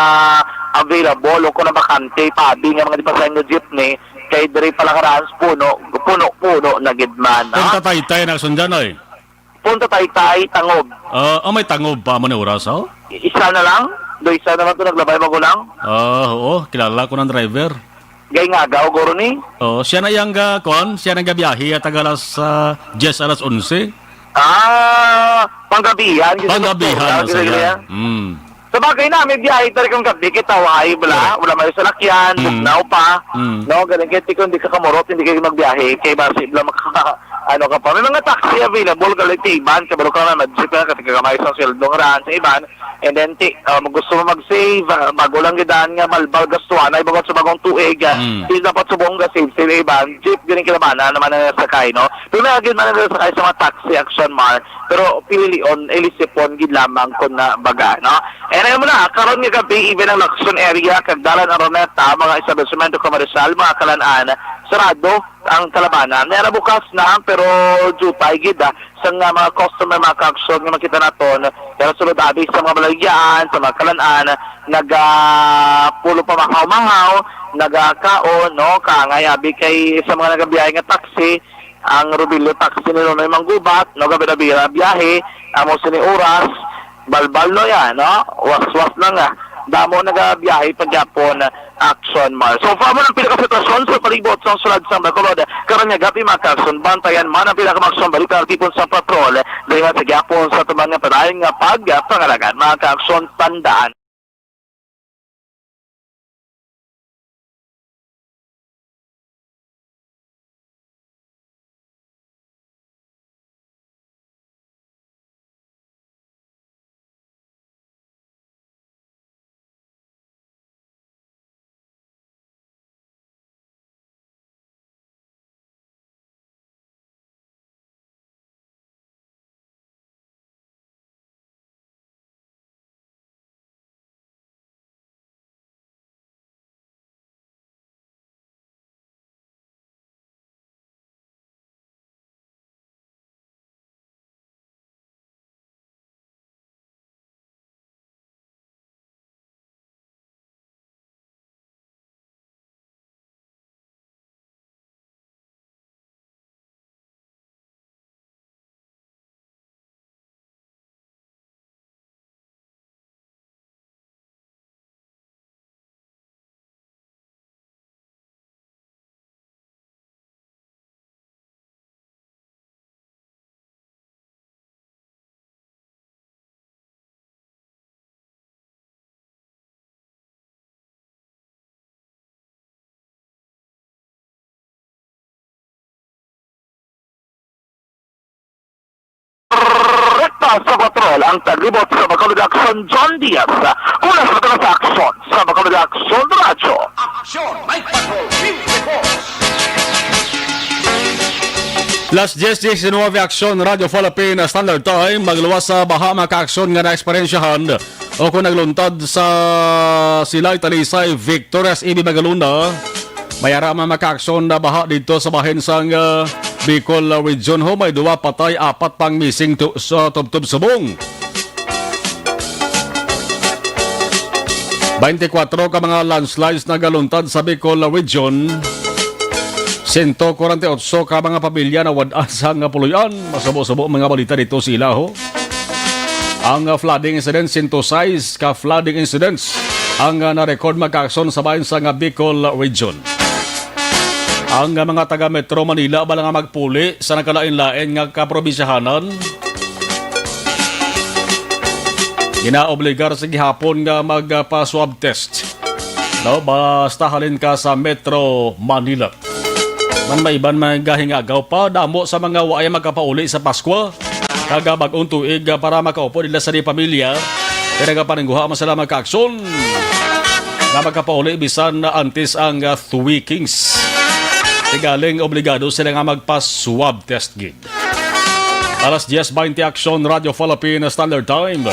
available o kung nabakante, pabi nga mga di pa sa inyo jeepney, kay diri pala karaan puno, puno-puno na gid man, ha? Punta Taytay na sundan, oy. Punta Taytay, Tangob. Ah, oh, may Tangob pa man oras, oh? I-, isa na lang? Do isa na lang to naglabay, bago lang? Ah, oo, kilala ko ng driver. Gay nga, gaw, guro ni? Oo, siya na yang ga-, kon, siya na gabiyahe at tagalas sa diyes alas onse. Ah, panggabihan, gid sa Panggabihan doktora, na gid siya. Niya. Mm. Sa bagay na, may biyahe talaga kung gabi, kita, wahay, bala, Correct. wala may salakyan, Mm. bugnaw pa. Mm. No, galing kay tikon, di ka kamurot, hindi kayo magbiyahe, kay basi, bala, maka, ano ka pa. May mga taxi available, galing ti iban, kabalo ka na, mag-jeep ka, kasi kagamay sa sweldo nga raan sa iban. And then, ti, ah, mag-, gusto mo mag-save, ah, bago lang gidaan nga, balbal, gastuhan, ay, bago sa bagong tuig, ah, Mm. ti dapat subong ga-save, save iban, jeep, galing kinabana, naman ang sakay, no? Pero may agad man ang sakay sa mga taxi, action mar, pero pililion, ilisipon gid lamang kon na baga, no? And ayun mo na, karon nga gabi, even ang Lacson area, kag Dalan Araneta, mga establishmento komersyal, mga kalan-an, sarado ang kalabanan. May ara bukas na, pero jutay gid, ah, sa nga mga customer, mga kaaksyon nga makita naton, pero sulod abi sa mga balagyaan, sa mga kalan-an, naga pulo pa mahaw-mahaw, nagakaon, no? Kaangay abi kay sa mga nagabiyahe nga taxi, ang Rubilio Taxi ni Nonoy Manggubat, no, gabira-bira biyahe, amo sini oras, balbal no ya, no? Waswas na nga. Damo nagabiyahe pagyapon, action mar. So, far mo ng pinakasitwasyon sa palibot sa sulod sang Bacolod. Karon nga gabi, mga kaaksyon, bantayan man ang pinakamaksyon balita tipon sa patrol. Dahil nga sa gyapon sa tuman nga padayon nga pagpangalagan, mga kaaksyon, tandaan. Pastor Patrol, ang taglibot sa Bacolod Action, John Diaz. Mula sa Bacolod Action, sa Bacolod Action Radyo. Action, Night Patrol, Field Reports. Las diez diecinueve, Action Radio Philippine Standard Time. Magluwas sa baha, mga kaaksyon, nga naeksperyensyahan o kung nagluntad sa Silay, Talisay, Victorias, Ibi, Magalona. May ara man, mga kaaksyon, na baha dito sa bahin sang, ah, Bicol, ah, Region, ho. May duwa patay, apat pang missing to, sa tubtob subong. Twenty-four ka mga landslides nagaluntad sa Bicol Region. Sento kwarenta y otso ka mga pamilya nawad-an sa nga puloy-an. Masubo-subo mga balita dito sa ila, ho. Ang, ah, flooding incidents, sento sais ka flooding incidents ang, ah, na-record, mga kaaksyon, sa bahin sa nga Bicol Region. Ang, ah, mga taga Metro Manila bala nga magpuli sa nagkalain-lain nga kaprobinsyahanan, ginaobligar sa gihapon nga magpa-swab test, no? Basta halin ka sa Metro Manila. Man, may iban man gahingagaw pa, damo sa mga waay makapauli sa Paskwa kag bag-ong tuig, ah, para makaupod nila sa di pamilya. Kaya nagapaningguha man sila, mga kaaksyon, nga makapauli bisan na antes ang, ah, Three Kings. Tigaling obligado sila nga magpa-swab test gid. Alas diez veinte, Action Radio Philippine Standard Time.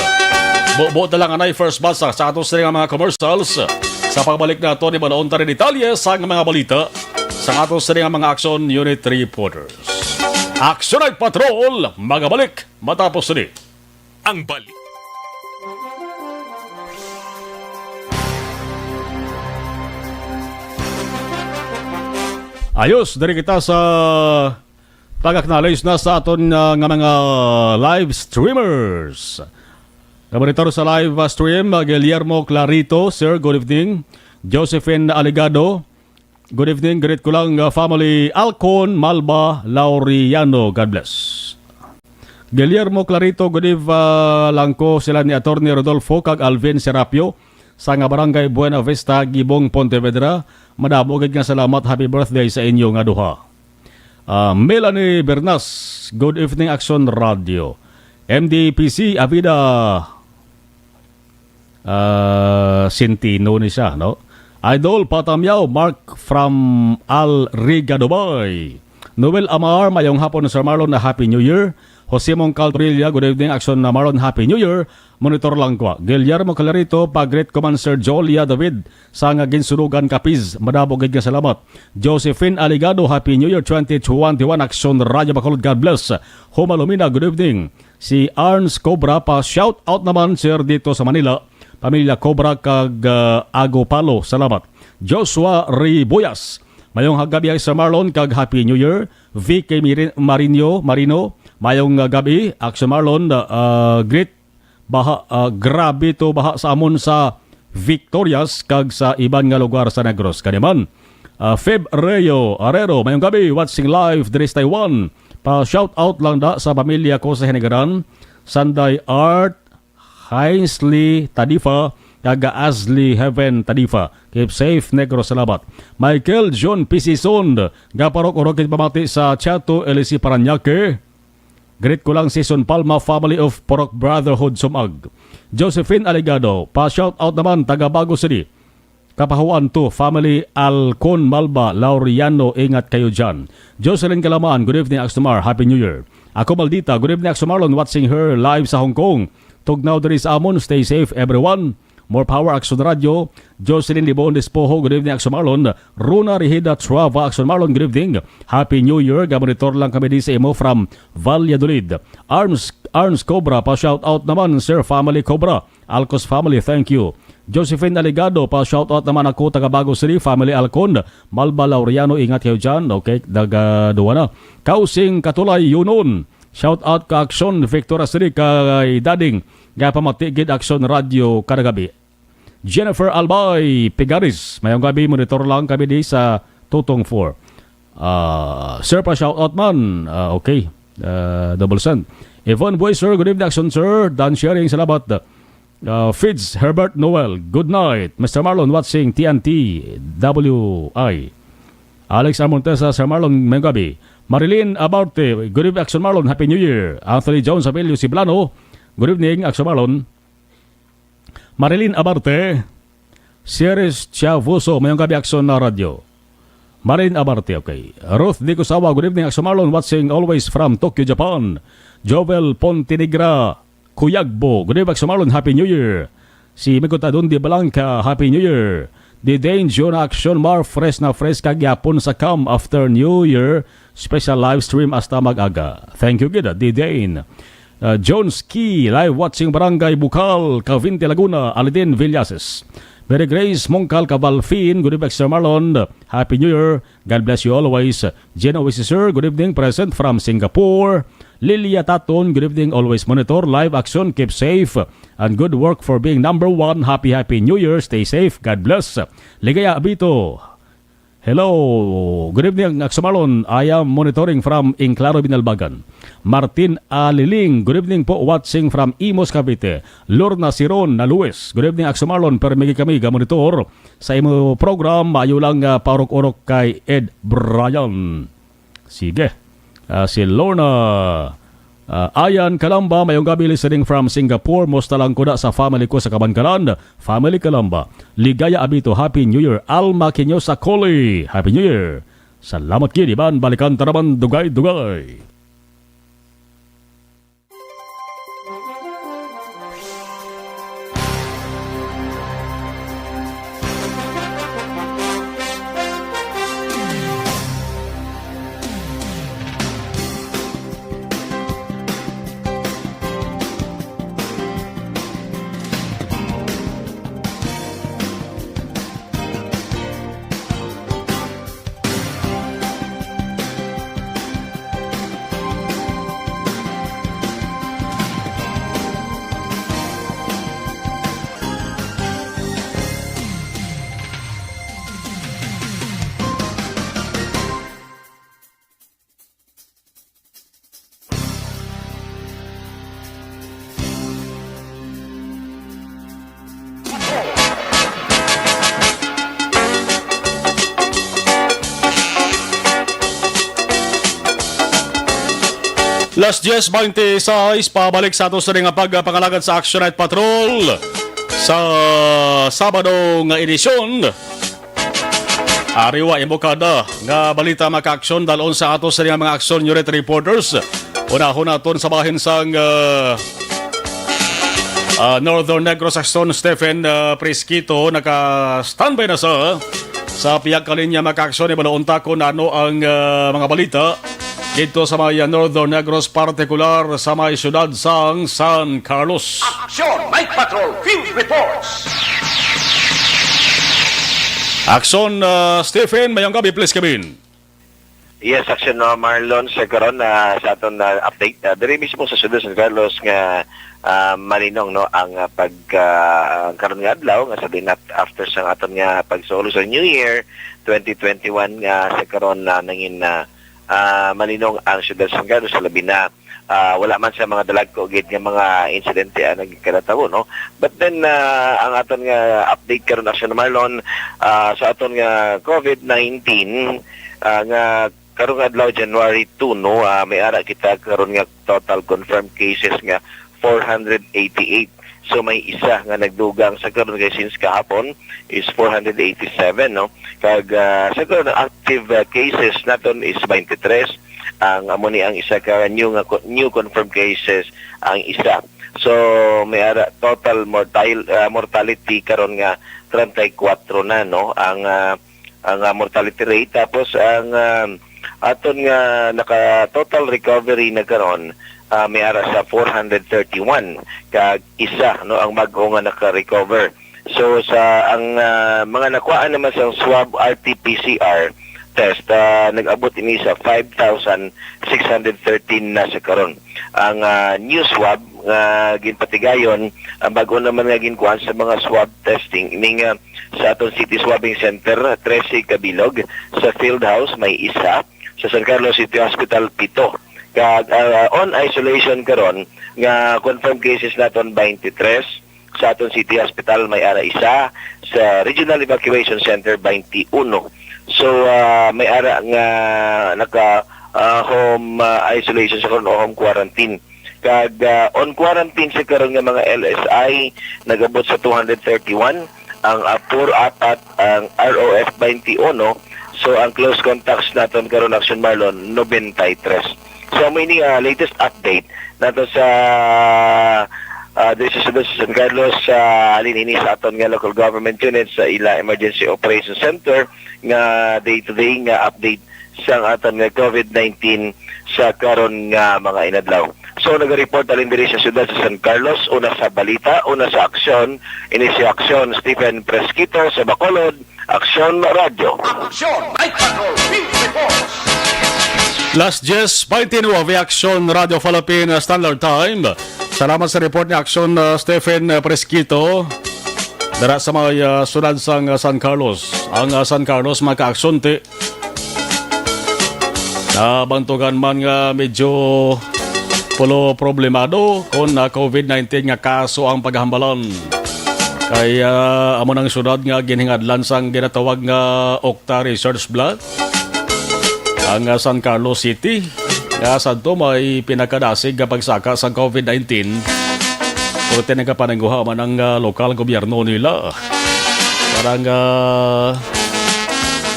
Bubo na lang anay first basa sa ato sini nga mga commercials. Sa pagbalik nato, ni Balon Tari Detalye sa mga balita sa ato sini nga mga Action Unit Reporters. Action Night Patrol, magabalik matapos ni ang balik. Ayos, diri kita sa pag-acknowledge na sa aton, ah, nga mga live streamers. Kabaritar sa live, ah, stream, ah, Guillermo Clarito, sir, good evening. Josephine Aligado, good evening. Greet ko lang, ah, family Alcon, Malba, Laureano. God bless. Guillermo Clarito, good eve, ah, lang ko sila ni Attorney Rodolfo kag Alvin Serapio sa nga Barangay Buena Vista, Gibong, Pontevedra. Madamo gid nga salamat. Happy birthday sa inyo nga duha. Ah, Melanie Bernas, good evening, Action Radio. M D P C, Avida, ah, Centeno ni siya, no? Idol Patamyaw, Mark from Al Riga, Dubai. Noel Amar, mayong hapon, Sir Marlon, na Happy New Year. Jose Mongcal Torilla, good evening, Action na Marlon, Happy New Year. Monitor lang ko. Guillermo Clarito, pag-greet ko man, Sir Jolia David, sa nga Ginsurugan, Capiz. Madamo gid nga salamat. Josephine Aligado, Happy New Year twenty twenty-one, Action Radio Bacolod, God bless. Homalumina, good evening. Si Arns Cobra, pa shout out naman, sir, dito sa Manila. Pamilya Cobra kag, ah, Ago Palo, salamat. Joshua Ribuyas, mayong hagabi, Sir Marlon, kag Happy New Year. V K Mirin-, Marino, Marino, mayong, ah, gabi, Action Marlon, ah, greet baha, ah, grabe to baha sa amon sa Victorias kag sa iban nga lugar sa Negros. Kaniman, ah, Feb Reo Arero, mayong gabi, watching live diri sa Taiwan. Pa shout out lang da sa pamilya ko sa Hinigaran, Sanday Art, Hinesley Tadifa, kag Ashley Heaven Tadifa. Keep safe, Negros, salamat. Michael John Pisison, nga parok-urok pamati sa Chato, L C Parañaque. Greet ko lang si Son Palma family of Purok Brotherhood Sumag. Josephine Aligado, pa shout out naman taga Bago City. Kapahuan to, family Alcon Malba Laureano, ingat kayo dyan. Jocelyn Kalaman, good evening, Axomar, Happy New Year. Ako Maldita, good evening, Axomarlon, watching her live sa Hong Kong. Tugnaw diri sa amon, stay safe everyone. More power, Action Radio. Jocelyn Libon Despojo, good evening, Action Marlon. Runa Rihida Trava, Action Marlon, good evening. Happy New Year. Gamonitor lang kami di sa imo from Valladolid. Arms, Arms Cobra, pa shout out naman, Sir Family Cobra. Alcos family, thank you. Josephine Aligado, pa shout out naman ako, taga Bago City, family Alcon. Malba Laureano, ingat kayo dyan. Okay, daga duwa na. Kausing Katulay, Yunon. Shout out ka Action, Victor Asri, kay Dading. Nga pamati gid Action Radio kada gabi. Jennifer Albay Pigaris, mayong gabi, monitor lang kami di sa Tutong four. Ah, sir, pa shout out man. Ah, okay. Ah, double send. Yvonne Boy, sir, good evening, Action, sir. Dan Sharing, salamat. Ah, Fids Herbert Noel, good night. Mister Marlon, watching T N T W I. Alex Armontesa, Sir Marlon, mayong gabi. Marilyn Abarte, good evening, Action Marlon, Happy New Year. Anthony Jones, Abelio Siblano, Good evening, Action Marlon. Marilyn Abarte, Sierres Chavuso, mayong gabi, Action na Radyo. Marilyn Abarte, okay. Ruth Di Kusawa, good evening, Action Marlon, watching always from Tokyo, Japan. Jovel Pontenegra Cuyagbo, good evening, Action Marlon, Happy New Year. Si Migo Tadon de Blanca, Happy New Year. Di Dane, June Action, Mar, fresh na fresh ka gyapon sa cam after New Year. Special live stream hasta mag-aga. Thank you gid, Di Dane. Uh, Jones Key, live watching Barangay Bukal, Cavite, Laguna, Alden Villases. Mary Grace Mongkal Cabalfin, good evening, Sir Marlon. Happy New Year. God bless you always. Jen Oasis, sir, good evening, present from Singapore. Lilia Taton, good evening, always monitor live action. Keep safe and good work for being number one. Happy, happy New Year. Stay safe. God bless. Ligaya Abito, hello. Good evening, Aksumalon. I am monitoring from Enclaro, Binalbagan. Martin Aliling, good evening po. Watching from Imus, Cavite. Lorna Siron na Luis, good evening, Aksumalon. Permi kami ga monitor sa imo program. Maayo lang, ah, paurok-urok kay Ed Brian. Sige. Ah, si Lorna, ah, Ayan Kalamba, mayong gabi, listening from Singapore. Musta lang kuda sa family ko sa Kabankalan? Family Kalamba. Ligaya Abito, Happy New Year. Alma Kinyosa Koli, Happy New Year. Salamat gid, Iban. Balikan ta naman, dugay-dugay. Las diez beintiseis, pabalik sa ato sa nga pagpangalagad sa Action Night Patrol sa Sabado nga edisyon. Ariwa, imo kada nga balita, mga ka-aksyon, dalon sa ato sa mga aksyon unit reporters. Unahon naton sa bahin sang, ah, ah, Northern Negros, Aksyon Stephen, ah, Prisquito, naka-standby na sa, sa pihak ka linya, mga ka-aksyon. Ibaloon ta kung ano ang, ah, mga balita dito sa may, ah, Northern Negros, partikular sa may siyudad sang San Carlos. Action Night Patrol Field Reports. Aksyon, ah, Stephen, mayong gabi, please come in. Yes, Aksyon, no, Marlon, sa karon, ah, sa aton, ah, update, ah, diri mismo sa siyudad San Carlos nga, ah, malinong, no, ang, ah, pag, ah, ang karon nga adlaw nga sa dinat after sa aton nga pagsulod sa New Year twenty twenty-one, nga sa karon na nangin, ah, ah, malinong ang siyudad San Carlos, sa labi na, ah, wala man sa mga dalagko gid nga mga insidente ang nagkatabo, no? But then, ah, ang aton nga update karon, Aksyon Marlon, ah, sa aton nga COVID nineteen, ah, nga karong adlaw, January two, no, ah, may ara kita karon nga total confirmed cases nga four hundred eighty-eight. So may isa nga nagdugang sa karon, kay since kahapon is four hundred eighty-seven, no? Kag, ah, sa karon, ang active, ah, cases naton is twenty-three. Ang amo ni ang isa ka new nga co-, new confirmed cases ang isa. So may ara total mortal-, ah, mortality karon nga treinta y cuatro na, no? Ang, ah, ang, ah, mortality rate. Tapos ang, ah, aton nga naka total recovery na karon, ah, may ara sa four hundred thirty-one, kag isa, no, ang bag-o nga naka-recover. So sa ang, ah, mga nakuhaan naman sa swab R T P C R test, ah, nag-abot ini sa five thousand six hundred thirteen na sa karon. Ang, ah, new swab nga ginpatigayon, ang bag-o naman nga ginkuhaan sa mga swab testing, ining, ah, sa aton City Swabbing Center, trese kabilog, sa Field House may isa, sa San Carlos City Hospital pito. Kag, ah, on isolation karon nga confirmed cases naton twenty-three, sa aton City Hospital may ara isa, sa Regional Evacuation Center twenty-one. So, ah, may ara nga naka, ah, home, ah, isolation sa karon o home quarantine. Kag, ah, on quarantine sa karon nga mga L S I, nagabot sa two hundred thirty-one, ang APOR apat, ang R O F twenty-one. So, ang close contacts naton karon, Action Marlon, ninety-three. So, amo ini, ah, latest update nato sa, ah, diri sa San Carlos, sa halin ini sa aton nga local government unit, sa ila Emergency Operation Center, nga day-to-day nga update sang aton nga COVID nineteen sa karon nga mga inadlaw. So, naga-report halin diri sa siyudad sa San Carlos, una sa balita, una sa aksyon, ini si Aksyon Stephen Presquito sa Bacolod, Aksyon Radyo. Aksyon Night Patrol Field Reports. Las diez twenty-nine, Aksyon Radyo Philippine Standard Time. Salamat sa report ni Aksyon, uh, Stephen, uh, Presquito. Dara sa mga, uh, siyudad sang, uh, San Carlos. Ang, uh, San Carlos, mga kaaksyon, ti, nabantugan man nga medyo pulo problemado kon, ah, COVID nineteen nga kaso ang paghambalan. Kay, ah, amo nang siyudad nga ginhingadlan sang ginatawag nga Octa Research Block, ang, ah, San Carlos City, nga sadto may pinakadasig nga pagsaka sang COVID nineteen. Pero nagapananguha man ang, ah, lokal gobyerno nila para nga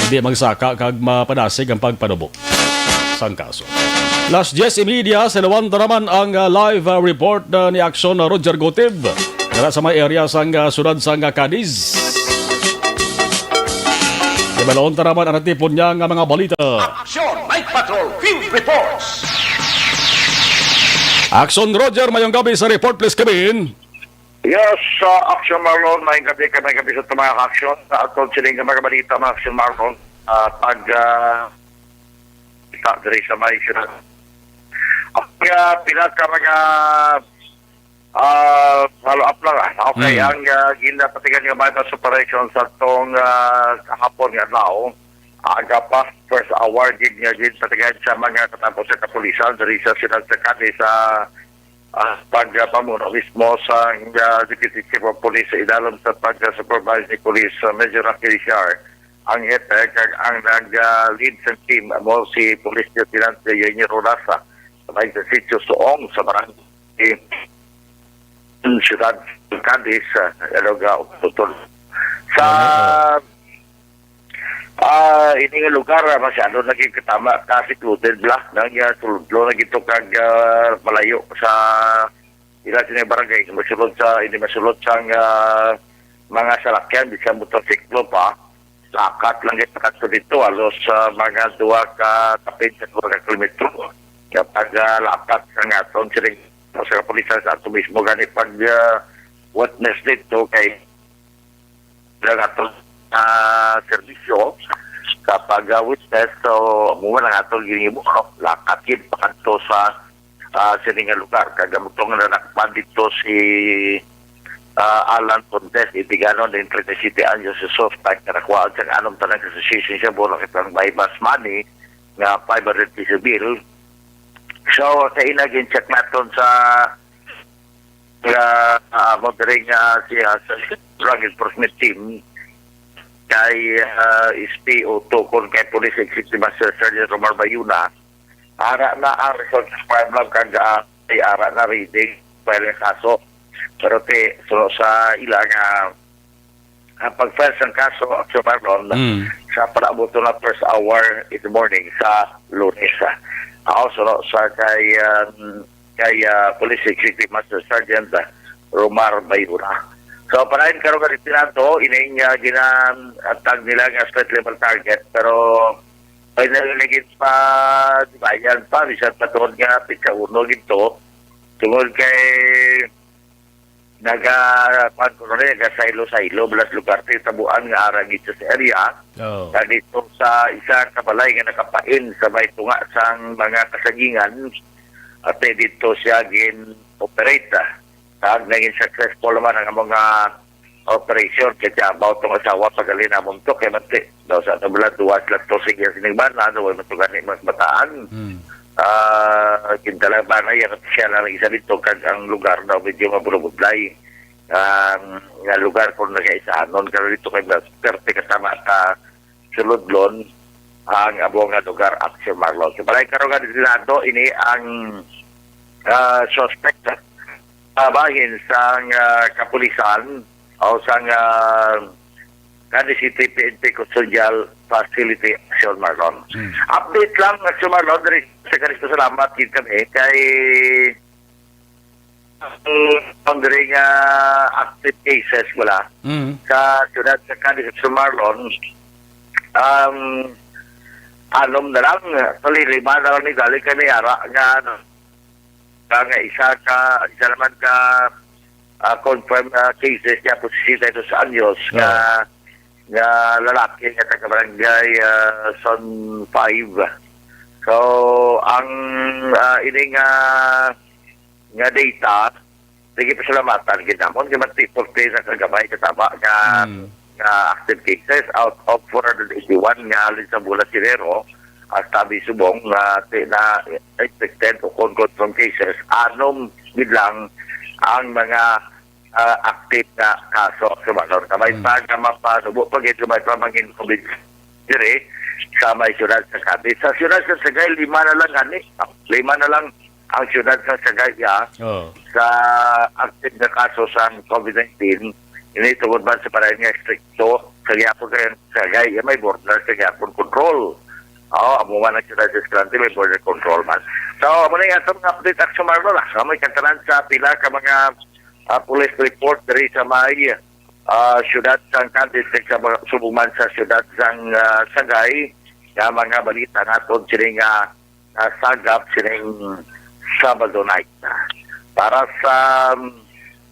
hindi magsaka kag mapadasig ang pagpanubo sang kaso. Las diez y media, sa Lawan ta naman ang, ah, live, ah, report, ah, ni Aksyon, ah, Roger Gutib. Dara sa may area sang, ah, siyudad sang, ah, Cadiz. Ibalon ta naman ang natipon niya nga mga balita. Action Night Patrol Field Reports. Action Roger, mayong gabi sa report, please, come in. Yes, sa Action Marlon, may gabi ka, may gabi sa mga aksyon. Sa atong siling nga mga balita, mga Action Marlon, ah, pag, ah, kita diri sa may siyudad. Ang, ah, pila ka mga, ah, follow-up lang, ah. Okay, Mm. ang, ah, ginapatigan nga may mass operation sa tong, ah, kahapon nga adlaw, aga pa, first hour, gid nga ginpatigan sa mga katapos sa kapulisan diri sa siyudad sa Cadiz, sa, ah, pagpamuno mismo sa, ah, Deputy Chief of Police sa idalom sa pag-supervise ni Police, ah, Major Rocky Richard ang hepe, kag ang nag, ah, lead sa team amo si Police Lieutenant Eugenio Rolasa sa may sa Sitio Suong sa barangay siyudad Cadiz, ah, Ilongga Occidental. Sa, ah, ini nga lugar, ah, masyado na gid katama ka secluded bala, nang, ah, sulod na gid to kag, ah, malayo sa ila sini barangay, masulod sa, hindi masulod sang, ah, mga salakyan, bisan motorsiklo pa, lakat lang gid kadto dito, halos, ah, mga duha ka, kapin sa duha ka kilometro. Kapag, ah, lakat sa nga aton siling sa kapulisan sa ato mismo gani pag, ah, witness dito kay lang ato, ah, serbisyo sa pag, ah, witness. So, amo lang ato ginhimo, no? Lakat gid pakadto sa, ah, sini nga lugar. Kag amo to nga nadakpan dito si, ah, Alan Condes, Indigano, din thirty-seven anyos, sa suspect nga nakuhaan sa anong tanang association siya, mura kay ang may bus money nga five hundred peso bill. So, sa ina, gin-check naton sa nga, ah, mo diri nga siya sa drug enforcement team kay, ah, S P o tukon kay Police Executive Master Sergeant Romar Bayuna, ara na ang result sa crime lab kag, ah, ay ara na ready file ang kaso. Pero ti, so, sa ila nga ang pag-file sang kaso, Action Marlon, Mm. sa palabuto na first hour in the morning sa Lunes. Ah, also, no, sa kay, ah, kay, ah, Police Executive Master Sergeant, ah, Romar Bayura. So, palain karon nga detenado, ining, ah, ginatag nila nga street level target, pero finally na gid pa, di ba, yan pa, bisan pa tuod nga pitsa uno gid to. Tungod kay naga, kuwan ko rin, nagasaylo-saylo, balas lugar sa tabuan nga ara dito sa area. Oh. Na dito sa isa ka balay nga nakapain sa may tunga sang mga kasagingan, at dito siya gin-operate. Kag naging successful naman ang mga operation kay about tong asawa pagalinamon to kay mati. Daw sa tabla, duwa sila to sige sining bana, daw way matugani mas bataan. Hmm. Ah, kintalang bana, yan siya lang isa dito, kag ang lugar daw medyo mabulabudlay. Ang nga lugar kung nagaisanon ka dito kay mas perte ka tama ka suludlon ang abo nga lugar, Action Marlon. So, balay karon nga detenado, ini ang, ah, suspect, ah, bahin sang, ah, kapulisan o sang, ah, Cadiz City P N P Custodial Facility Action, Marlon. Hmm. Update lang, Action Marlon, diri sa Cadiz, salamat gid kami kay ang, ang diri nga active cases wala. Mm. Sa siyudad sa Cadiz, Action Marlon, um, anom na lang, sa lima na lang ni dali kami ara nga, ano, nga isa ka, isa naman ka, ah, confirmed, ah, cases niya po sesenta y dos anyos nga, Oo. nga lalaki nga taga barangay, ah, Zone five. So, ang, ah, ini nga, nga data, sige, pasalamatan gid namon kay mati-, porte sa kagamay kataba nga, Mm. nga active cases out of four hundred eighty-one nga halin sa Bulan Enero hasta abi subong nga ti-, na infected o kon confirmed cases, anom gid lang ang mga, ah, active nga kaso sa Bacolod. Kamay Mm. pa nga mapanubo pa gid, kamay pa mangin COVID diri sa may siyudad sa Cadiz. Sa siyudad sa Sagay, lima na lang gani. Lima na lang ang siyudad sa Sagay, ah, Oh. sa active nga kaso sa COVID nineteen. Ini tungod man sa padayon nga estrikto sa gihapon kay Sagay, may border sa gihapon control. Oh, amo man ang siyudad sa Escalante, may border control man. So, amo na yung atong update, Action Marlon, ah. Amo yung kantanan sa pila ka mga, ah, police report diri sa may, ah, siyudad sang Cadiz, sa ba-, subong man sa siyudad sang, ah, Sagay, nga mga balita nga atong sini nga nasagap sining Sabado night. Para sa, um,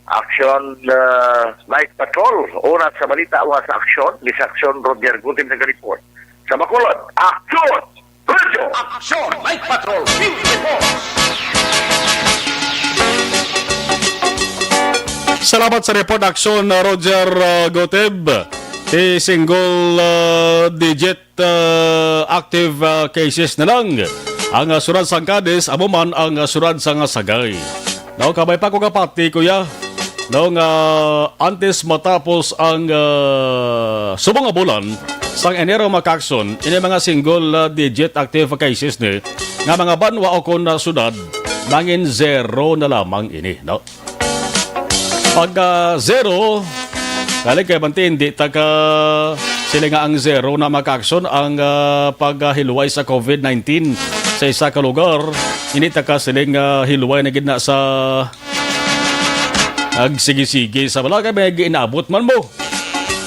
Action, uh, Night Patrol, oras sa balita, oras sa aksyon, ni sa aksyon, Roger Gutim naga-report. Sa Bacolod, Action! Radyo! Action! Night Patrol, Field Report! Salamat sa report, Action, Roger, uh, Goteb. Ti single, uh, digit ah, active, ah, cases na lang ang, ah, siyudad sang Cadiz, amo man ang, ah, siyudad sang Sagay. Now, kabay pa ko kapati, kuya, no, nga antes matapos ang, ah, subong nga bulan sang Enero, mga kaakson, ini mga single, ah, digit active cases ni nga mga banwa o kon, ah, siyudad, mangin zero na lamang ini, no? Pag, ah, zero, dali kay manti, hindi ta ka sila nga ang zero na makaakson ang, ah, paghiluway sa COVID nineteen sa isa ka lugar. Hindi ta ka sila nga hiluway na gid na sa agsigi-sige sa wala kay may ginaabot man mo.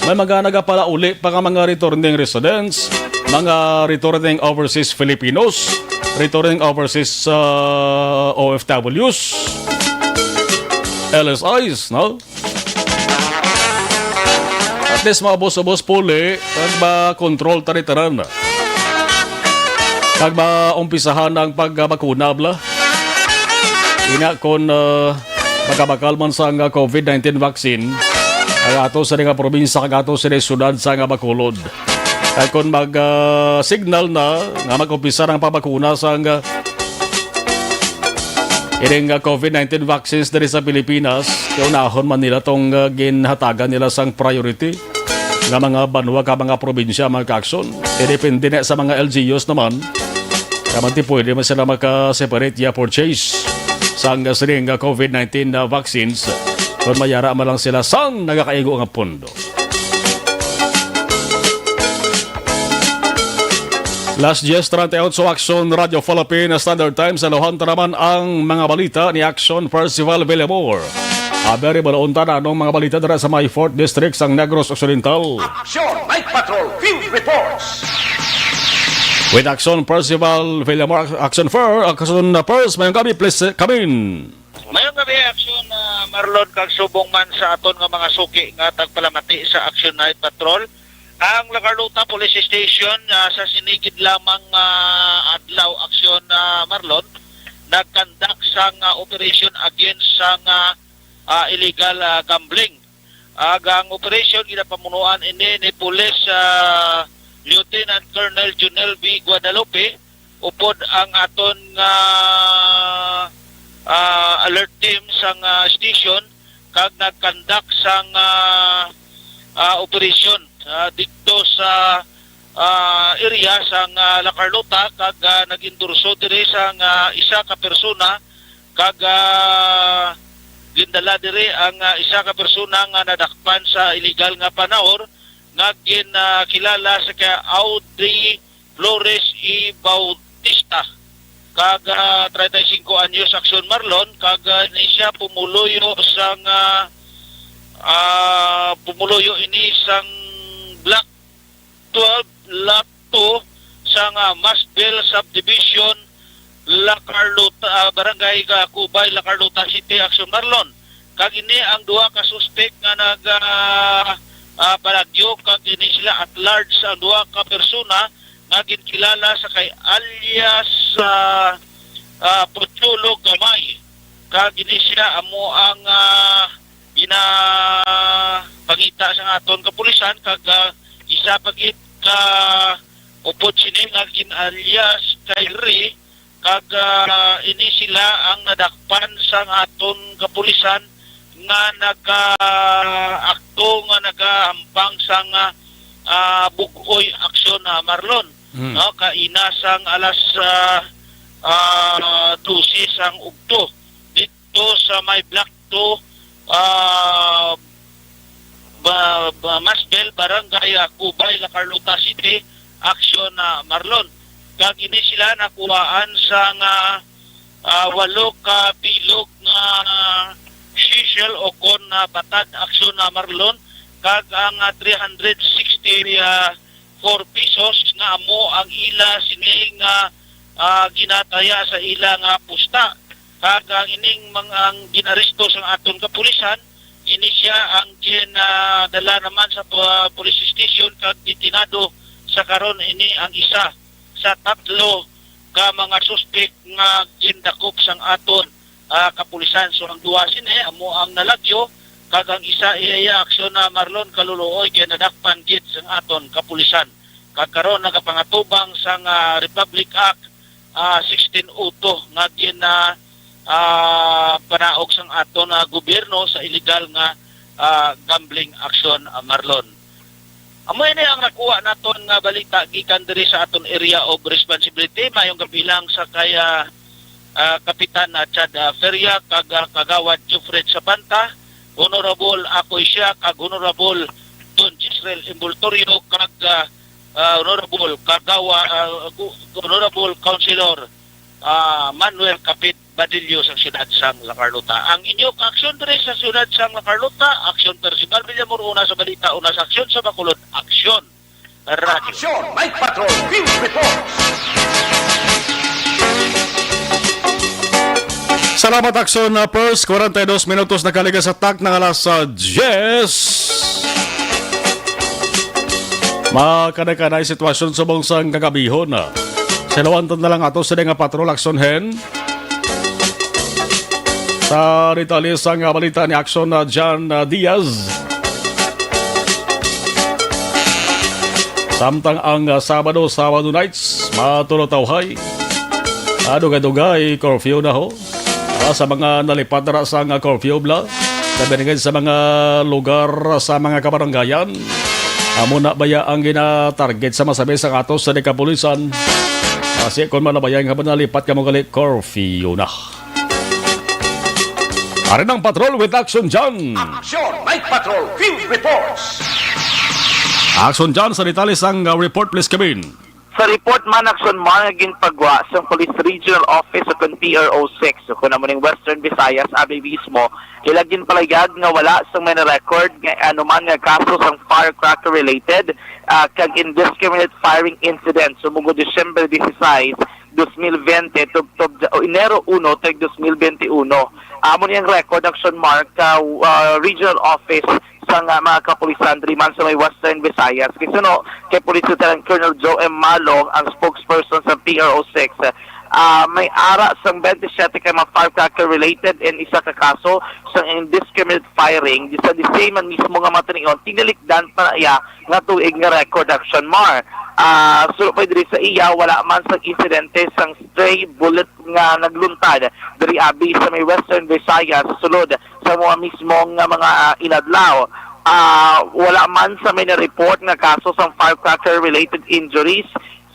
May mga nagapalauli pa nga mga returning residents, mga returning overseas Filipinos, returning overseas, ah, O F Ws, L S Is, no? At least maubos-ubos puli, kag ma-control ta ni tanan. Kag maumpisahan ang pagbakuna, bala. Ina, kung, ah, makabakal man sang, ah, COVID nineteen vaccine, ang ato sa nga probinsya, kag ato sa syudad sa nga Bacolod. Kag kung mag, ah, signal na nga mag-umpisa ang pagbakuna sang, ah, ining, ah, COVID nineteen vaccines diri sa Pilipinas, kay unahon man nila tong, ah, ginhatagan nila sang priority nga mga banwa ka mga probinsya, mga kaakson. Kay depende na sa mga L G Us naman, kay manti pwede man sila maka-separate ya purchase sang sining, ah, COVID nineteen na vaccines kung mayara man lang sila sang nagakaigo nga pondo. Las diez treinta y ocho, Aksyon Radyo Philippine Standard Time. Sa Luhanta naman ang mga balita ni Aksyon Percival Villamor. Aberi, balauntan anong mga balita dira sa may Fourth District sang Negros Occidental. Aksyon Night Patrol Field Reports. With Aksyon Percival Villamor, Aksyon Fir, Aksyon Pers, mayong gabi, please, uh, come in. Mayong gabi, Aksyon, ah, Marlon, kag subong man sa aton nga mga suki nga tagpalamati sa Aksyon Night Patrol. Ang La Carlota Police Station, ah, sa sinigid lamang, ah, adlaw, Aksyon, ah, Marlon, nagkandak sang, ah, operation against sang, ah, ah, illegal, ah, gambling. Ag ang operation ginapamunuan ini ni Police, ah, Lieutenant Colonel Junel V Guadalupe, upod ang aton nga, ah, alert team sang, ah, station kag nagkandak sang, ah, ah, operasyon, ah, didto sa, ah, area sang, ah, La Carlota kag, ah, nag-endorso diri sang, ah, isa ka persona Kag, ah, gindala diri ang, ah, isa ka persona nga nadakpan sa illegal nga panahor nga gin, ah, kilala sa kay Audrey Flores E. Bautista. Kag, ah, treinta y cinco anyos, Aksyon Marlon, kag, ah, ni siya pumuluyo sang, ah, ah, pumuluyo ini sang Block twelve, Lot two, sang, ah, Masbel Subdivision, La Carlota, ah, Barangay Cubay, La Carlota City, Aksyon Marlon. Kag ini ang duha ka suspek nga nag, ah, ah, palagyo, kag ini sila at large ang duha ka persona nga ginkilala sa kay alias, ah, ah, Pocholo Gamay. Kag ini siya amo ang, ah, ginapangita sa aton kapulisan, kag, ah, isa pa gid ka upod sini nga gin-alias kay Ray, kag, ah, ini sila ang nadakpan sang aton kapulisan nga nagaakto, nga nagahampang sang, ah, ah, bug-oy aksyon, ah, Marlon, Mm. no? Kaina sang alas, ah, ah, dose sang ugto dito sa may Block two, ah, ba, ba, Masbel, Barangay, ah, Cubay, La Carlota City, aksyon na Marlon. Kag ini sila nakuhaan sang, ah, ah, walo ka bilog nga seashell o kon, ah, batad, aksyon na Marlon, kag ang, ah, three hundred sixty, ah, four pesos nga amo ang ila sini nga, ah, ginataya sa ila nga pusta. Kag ang ining mang-, ang ginaresto sang aton kapulisan, ini siya ang gin, ah, dala naman sa pu-, police station kag detenado sa karon ini ang isa sa tatlo ka mga suspek nga gindakop sang aton, ah, kapulisan. So, ang duha sini amo ang nalagyo, kag ang isa iya aksyon na Marlon kaluluoy kay nadakpan gid sang aton kapulisan. Kag karon nagapangatubang sang, ah, Republic Act, ah, sixteen oh two nga gin, ah, ah, panaog sang aton, ah, gobyerno sa illegal nga, ah, gambling action, ah, Marlon. Amo ini ang nakuha naton nga balita gikan diri sa aton area of responsibility. Mayong gabi lang sa kay, ah, ah, Kapitan, ah, Chad, ah, Feria, kag, ah, Kagawad Jufred Sabanta, Honorable Akoy Siak, kag Honorable Don Jezreel Envoltorio, kag, ah, ah, Honorable Kagawa-, ah, Gu-, Honorable Councilor, ah, Manuel Kapit Badillo sa siyudad sang La Carlota. Ang inyo kaaksyon diri sa siyudad sang La Carlota, aksyon personal, Villamor, una sa balita, una sa aksyon, sa Bacolod, aksyon. Radyo. Aksyon, Night Patrol, Field Report. Salamat, Aksyon, uh, Pers. Kwarenta y dos minutos na kaligas sa tak ng alas, uh, diyes. Makada-kada ang sitwasyon subong sang kagabihon. Sa lawanton na lang ato sila nga patrol, Aksyon Hen. Sa detalye sang, uh, balita ni Aksyon, uh, John, uh, Diaz. Samtang ang, uh, Sabado, Sabado nights, matulotawhay. Ah, dugay-dugay, curfew na ho. Ah, sa mga nalipat na ra sang curfew bala, labi na gid sa mga lugar sa mga kabaranggayan. Amo na baya ang gina-target sa masabis sang ato sa kapulisan. Kasi kung malabayan ka ba nalipat ka mo gali, curfew na. Ari ang patrol with Action John. Action, Night Patrol, Field Reports. Action John, sa detalye sang, uh, report, please, Kevin. Sa report man, Action Mar, nga ginpagwa sa Police Regional Office o kon P R O six, o kon amo ning Western Visayas, abi mismo, ila ginpalayag nga wala sang may na-record nga anuman nga kaso sang firecracker-related, ah, kag indiscriminate firing incident sumugod Disyembre dieciséis, dos mil veinte, tubtob o Enero uno, tuig dos mil veintiuno. Amo ni ang record, Action Mar, ka, ah, Regional Office sang, ah, mga kapulisan diri man sa may Western Visayas. Kay suno kay Police Lieutenant Colonel Joe M. Malong, ang spokesperson sa P R O six, ah, may ara sang twenty-seven ka mga firecracker related and isa ka kaso sang indiscriminate firing. Di sa the same man mismo nga matinion, tinalikdan pa na iya nga tuig nga record, Action Mar. Ah, suno pa diri sa iya, wala man sang insidente sang stray bullet nga nagluntad diri abi sa may Western Visayas sulod sa mga mismo nga mga, ah, inadlaw. Ah, wala man sa may na-report nga kaso sang firecracker-related injuries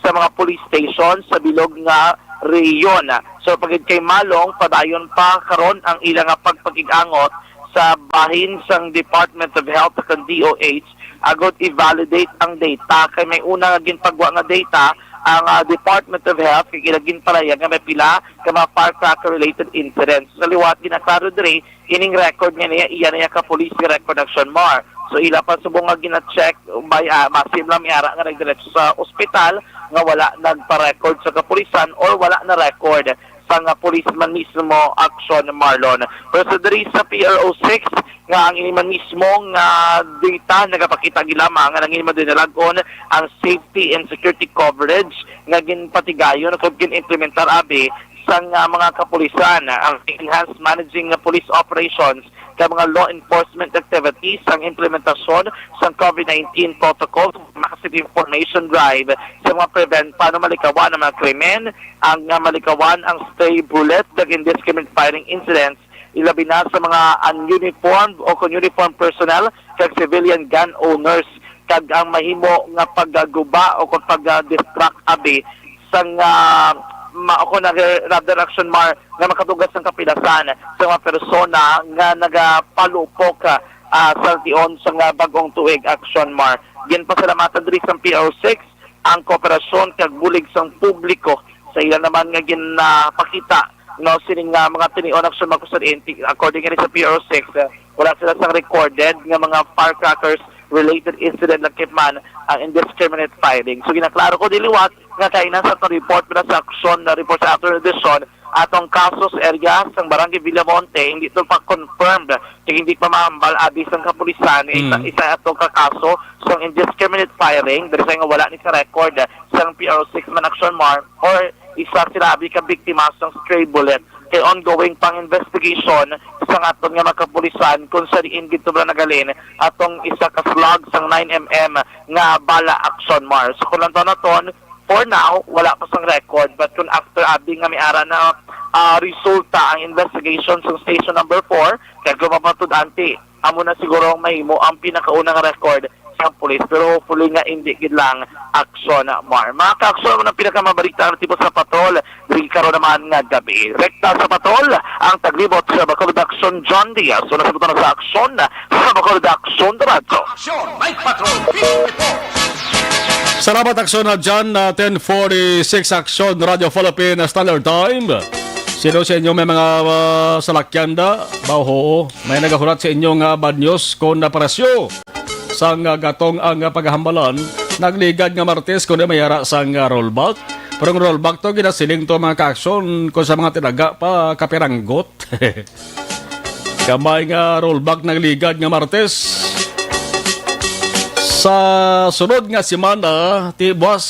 sa mga police station sa bilog nga rehiyon. So, pagid kay Malong, padayon pa karon ang ila nga pagpakig-angot sa bahin sang Department of Health kag D O H agod i-validate ang data, kay may una nga ginpagwa nga data ang, ah, Department of Health, kay ila ginpalayag nga may pila ka mga firecracker-related incidents. Sa liwat, ginaklaro diri ining record nga niya, iya niya kapulis nga record, Action Mar. So, ila pa subong nga gina-check by, ah, masim lang may ara nga nagdiretso sa ospital nga wala nagpa-record sa kapulisan or wala na record sa nga policeman mismo, Action Marlon. Pero sa diri sa P R O six, nga ang ini man mismo nga data nagapakita gid lamang nga nangin madinalag-on ang safety and security coverage nga ginpatigayon o gin-implementar abi sang, ah, mga kapulisan, ang enhanced managing nga police operations kag mga law enforcement activities, ang implementasyon sang COVID nineteen protocol, massive information drive sa mga prevent, paano malikawan ang mga krimen, ang, ah, malikawan ang stray bullet kag indiscriminate firing incidents, ilabi na sa mga ununiformed o kung uniformed personnel kag civilian gun owners, kag ang mahimo nga pagguba o kung pag-distract abi sang, ah, ma-, o kung nag-, rather, Action Mar, nga makatugas ng kapilasan sa mga persona nga nagapalupok, ah, sa tion sa nga bag-ong tuig, Action Mar. Ginpasalamatan diri sa P R O six ang kooperasyon kag bulig sang publiko sa ila naman nga ginapakita, no, sining, ah, mga tinion, Action Mar, kung sa diin, ti-, according kini sa P R O six, ah, wala sila sang recorded nga mga firecrackers related incident, lakip man ang indiscriminate firing. So, ginaklaro ko diliwat nga kaina sa aton report, pila sa Action na report sa aton edisyon, atong kaso sa area sang Barangay Villamonte, hindi to pa confirmed, kay hindi pa mahambal abi sang kapulisan. Isa, Mm. isa ato ka kaso sang indiscriminate firing, diri sa nga wala ni sa record sang P R O six man, Action Mar, or isa sila abi ka biktima sang stray bullet. Kay ongoing pang investigation sa aton nga mga kapulisan kung sa diin gid to ba nagalin atong isa ka slug sang nine M M nga bala, Action Mar. So, kung lang naton, for now, wala pa sang record. But kung after abi nga may ara na, ah, resulta ang investigation sa station number four, kag kung mapatud-an ti, amo na siguro ang mahimo ang pinakaunang record sa pulis. Pero hopefully nga hindi gid lang, Action Mar. Mga ka-Action, amo na ang pinakamabalita nga tipo sa patrol diri karon naman nga gabi. Rekta sa patrol ang taglibot sa Bacolod Action, John Diaz. Una sa butang sa Action, sa Bacolod Action, Radyo. Action, Night Patrol, Beat Report. Salamat, Action na dyan, na ten forty-six, Action, Radyo Philippine Standard Time. Sino sa inyo may mga, ah, salakyan da? Ba, oo. May nagahulat sa inyo nga bad news kung na presyo sang, ah, gatong ang, ah, paghambalan. Nagligad nga Martes kung may ara sang, ah, rollback. Pero ang rollback to, ginasiling to, mga ka-Action, kung sa mga tinaga pa, kapiranggot. Gamay nga rollback nagligad nga Martes. Sa sunod nga semana, ti buwas,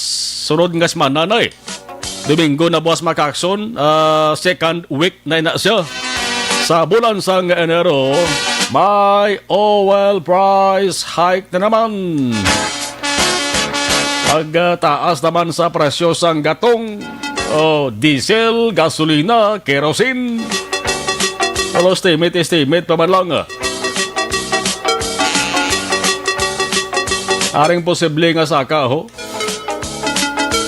sunod nga semana na eh. Domingo na buwas, mga ka-Action, ah, second week na ina siya. Sa bulan sang Enero, may oil price hike na naman. Pagtaas naman sa presyo sang gatong, o, diesel, gasolina, kerosene. Pero estimate, estimate pa man lang, ah. Aring posible nga saka, ho.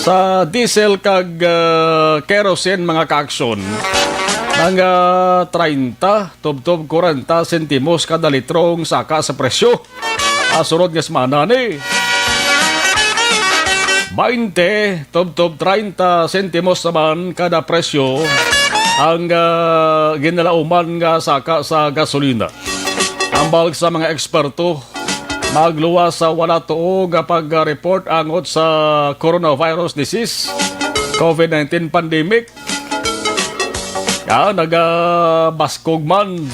Sa diesel kag, ah, kerosene, mga ka-Action, mga treinta tubtob kwarenta sentimos kada litro ang saka sa presyo. Ah, sunod nga semana ni. Baynte tubtob treinta sentimos naman kada presyo ang, ah, ginalauman nga saka sa gasolina. Hambal sa mga eksperto, magluwas sa wala tuo nga pag-report angot sa coronavirus disease, COVID nineteen pandemic. Ah, nagabaskog man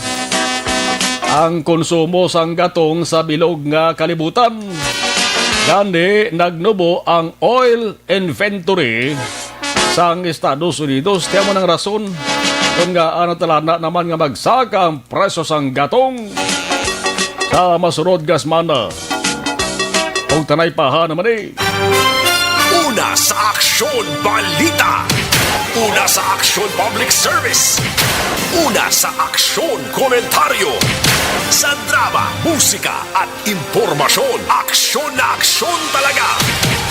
ang konsumo sang gatong sa bilog nga kalibutan. Gani, nagnubo ang oil inventory sang Estados Unidos. Kaya mo nang rason kung ngaa natalana naman nga magsaka ang presyo sang gatong sa masunod nga semana. Ug tanay pa ha naman eh. Una sa Aksyon Balita. Una sa Aksyon Public Service. Una sa Aksyon Komentaryo. Sa drama, musika, at impormasyon. Aksyon na aksyon talaga.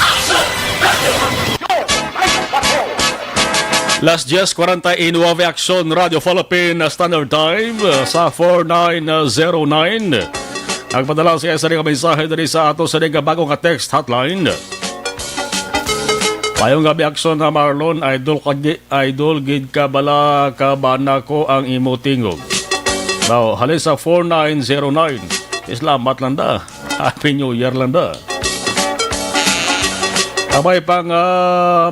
Aksyon! Aksyon! Aksyon! Las diez cuarenta y nueve, Aksyon Radio Philippine Standard Time, uh, sa four nine zero nine. Nagpadala siya sa mga mensahe diri sa ato sa mga bago nga text hotline. Mayong gabi, Aksyon na Marlon, idol ka gi-, idol gid ka bala ka bana ko ang imo tingog. Now, halin sa four nine zero nine. Salamat lang da. Happy New Year lang da. Kabay pa nga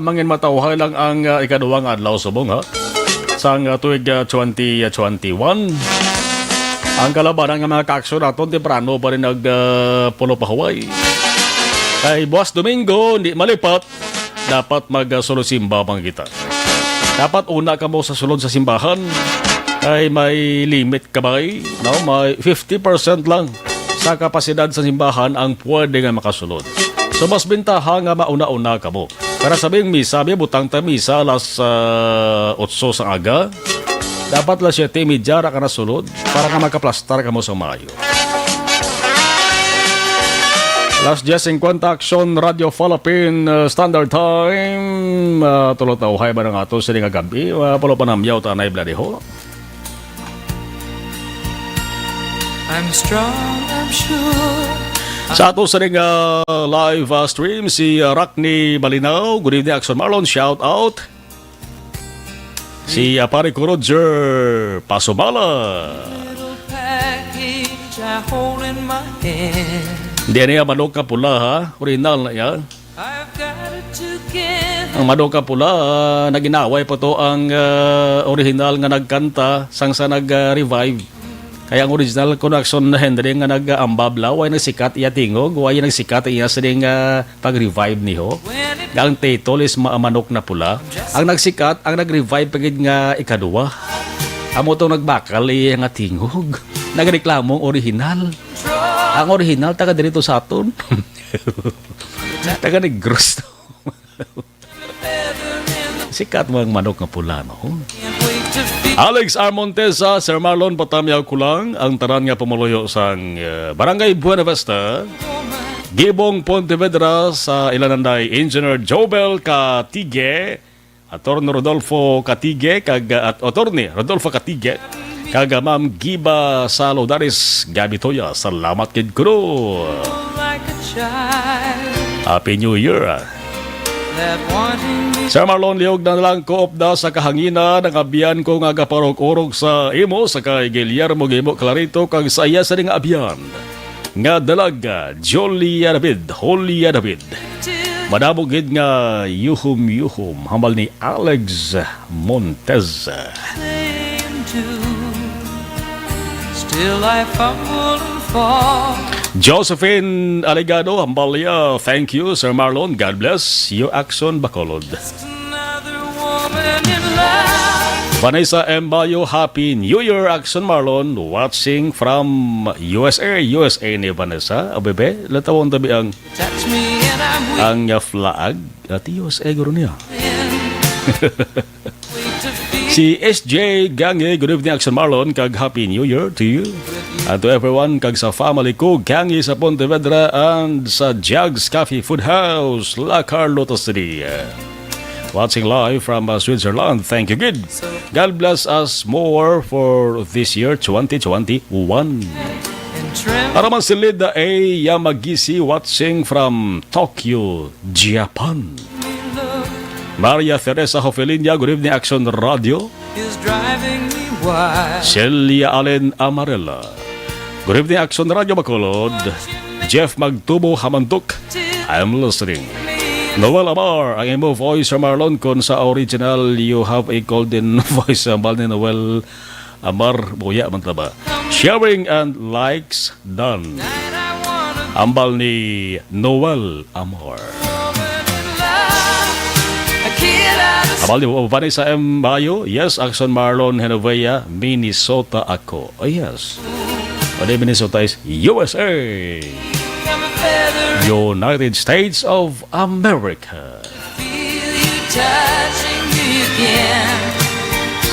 mangin matawhay lang ang, ah, ikaduha nga adlaw subong, ha? Sang, ah, tuig, ah, twenty twenty-one. Ang kalabanan nga mga kaaksyon naton, temprano pa rin nag, ah, pulo pa huway. Kay buwas Domingo, hindi malipat, dapat mag, ah, sulod simba pa kita. Dapat una kamo sa sulod sa simbahan. Kay may limit kabay, no? May fifty percent lang sa kapasidad sa simbahan ang pwede nga makasulod. So, mas bintaha nga mauna-una kamo. Para sa bing misa, may butang ta misa alas, ah, otso sa aga. Dapat alas siyete y media ra ka nasulod para nga makaplastar kamo sa maayo. Alas diez cincuenta, Aksyon Radio Philippine, uh, Standard Time. Uh, tulo ta uhay ba nga ato sini nga gabi? Uh, pulo pa namyaw ta na ibladiho. I'm strong, I'm sure. Sa ato sa ring, uh, live, uh, stream, si, uh, Rockney Malinaw. Good evening, Aksyon Marlon. Shout out. Si, ah, pare ko, Roger Pasumala. Little package I hold in my hand. Hindi niya manok nga pula, ha? Original na yan. I've got it together. Ang manok nga pula, ah, naginaway pa to ang, ah, original nga nagkanta sang sa nag-revive. Kaya ang original ko na Aksyon Henry nga nag-aambabla, way nagsikat iya tingog, way nagsikat iya sining, ah, pag-revive niho. Nga ang title is Ma-, Manok na Pula. Ang nagsikat, ang nag-revive pa gid nga ikaduwa. Amo tong nagbakal iya nga tingog. Nagreklamo ang original. Ang original, taga diri to sa aton. Taga Negros to. Sikat mo ang manok nga pula, no? Alex R. Montesa, Sir Marlon, patamiyaw ko lang ang tanan nga pumuluyo sang, eh, Barangay Buena Vista, Gibong, Pontevedra, sa ilananday Engineer Jobel Katige, Attorney Rodolfo Katige, kag, at Attorney Rodolfo Katige, kag, ah, Ma'am Giba Salodaris Gabitoya. Salamat gid kuno. Happy New Year. Sir Marlon, liog na lang ko upda sa kahanginan, ang abyan ko nga gaparog-urog sa imo, sa kay Guillermo Gimo Clarito, kag sa iya sa nga abyan nga dalaga, Julia David, Julia David. Madamo gid nga yuhom-yuhom, hambal ni Alex Montez. Still I fumble and fall. Josephine Alegado, hambal niya, "Thank you, Sir Marlon. God bless you, Aksyon Bacolod." Another woman in love. Vanessa M. Bayo, Happy New Year, Aksyon Marlon. Watching from U S A. U S A ni Vanessa. Abebe, latawon tabi ang, Touch me and I'm weak. Ang, uh, flag. At U S A guro niya. Si S J Gangi, good evening, Aksyon Marlon, kag Happy New Year to you and to everyone, kag sa family ko, Gangi sa Pontevedra and sa Jags Cafe Food House, La Carlota City. Watching live from, uh, Switzerland. Thank you, good. God bless us more for this year, twenty twenty-one. Para man si Lida A. Yamagisi, watching from Tokyo, Japan. Maria Teresa Hofelinia, good evening, Aksyon Radio. Is driving me wild. Celia Allen Amarela, good evening, Aksyon Radio Bacolod. Jeff Magtubo Hamandok, I'm listening. Noel Amar, ang imo voice, Sir Marlon, kon sa original, you have a golden voice, hambal ni Noel Amar, buya man ta ba? Sharing and likes done. Hambal ni Noel Amar. Hambal ni Vanessa M. Bayo, yes, Aksyon Marlon Genovea, Minnesota ako. Oh, yes. O di, Minnesota is U S A. United States of America. Feel you touching me again.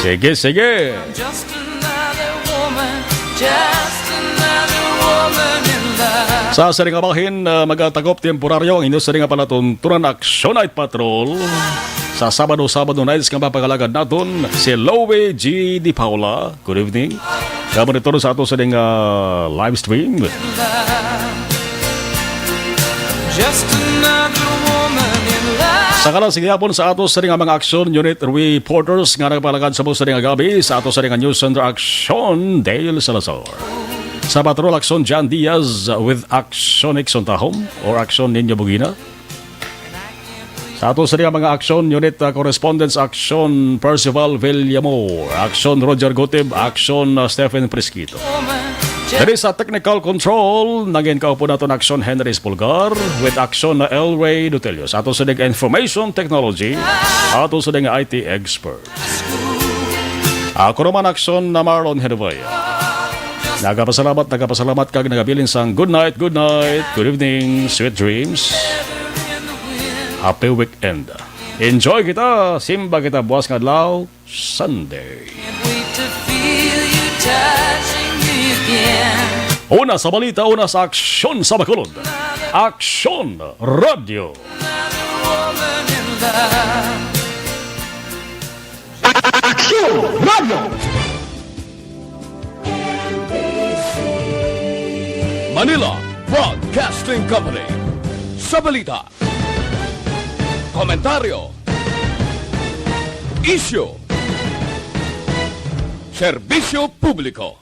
Sige, sige. I'm just another woman, just another woman in love. Sa sini nga bahin, ah, magatakop temporaryo ang inyo sini nga palatuntunan, Action Night Patrol. Sa Sabado, Sabado nights nga mapagalagad naton, si Loie G. Di Paula. Good evening. Kamo ni sa ato sini nga live stream. Just another woman in love. Sa kanan sa gihapon sa ato sini nga mga Action Unit reporters nga nagpalagad sa mo sini nga gabi, sa ato sini nga News Center, Action Dale Salazar. Sa Patrol, Action Jan Diaz with Action Nixon Tahom or Action Niño Bugina. Sa ato sa mga Action Unit, uh, Correspondents, Action Percival Villamor, Action Roger Gutib, Action, uh, Stephen Fresquito. Diri sa technical control, nangin kaupo naton Action Henry Espulgar with Action na El Rey Dutelio. Sa ato sa information technology, ato sa I T expert. Ako naman, Action na Marlon Henevaya. Nagapasalamat, nagapasalamat kag nagabilin sang good night, good night, good evening, sweet dreams. Happy weekend. Enjoy kita, simba kita buwas nga adlaw, Sunday. Una sa balita, una sa aksyon sa Bacolod. Aksyon Radio. Aksyon Radio. Manila Broadcasting Company. Sa balita, komentaryo, isyu, serbisyo publiko.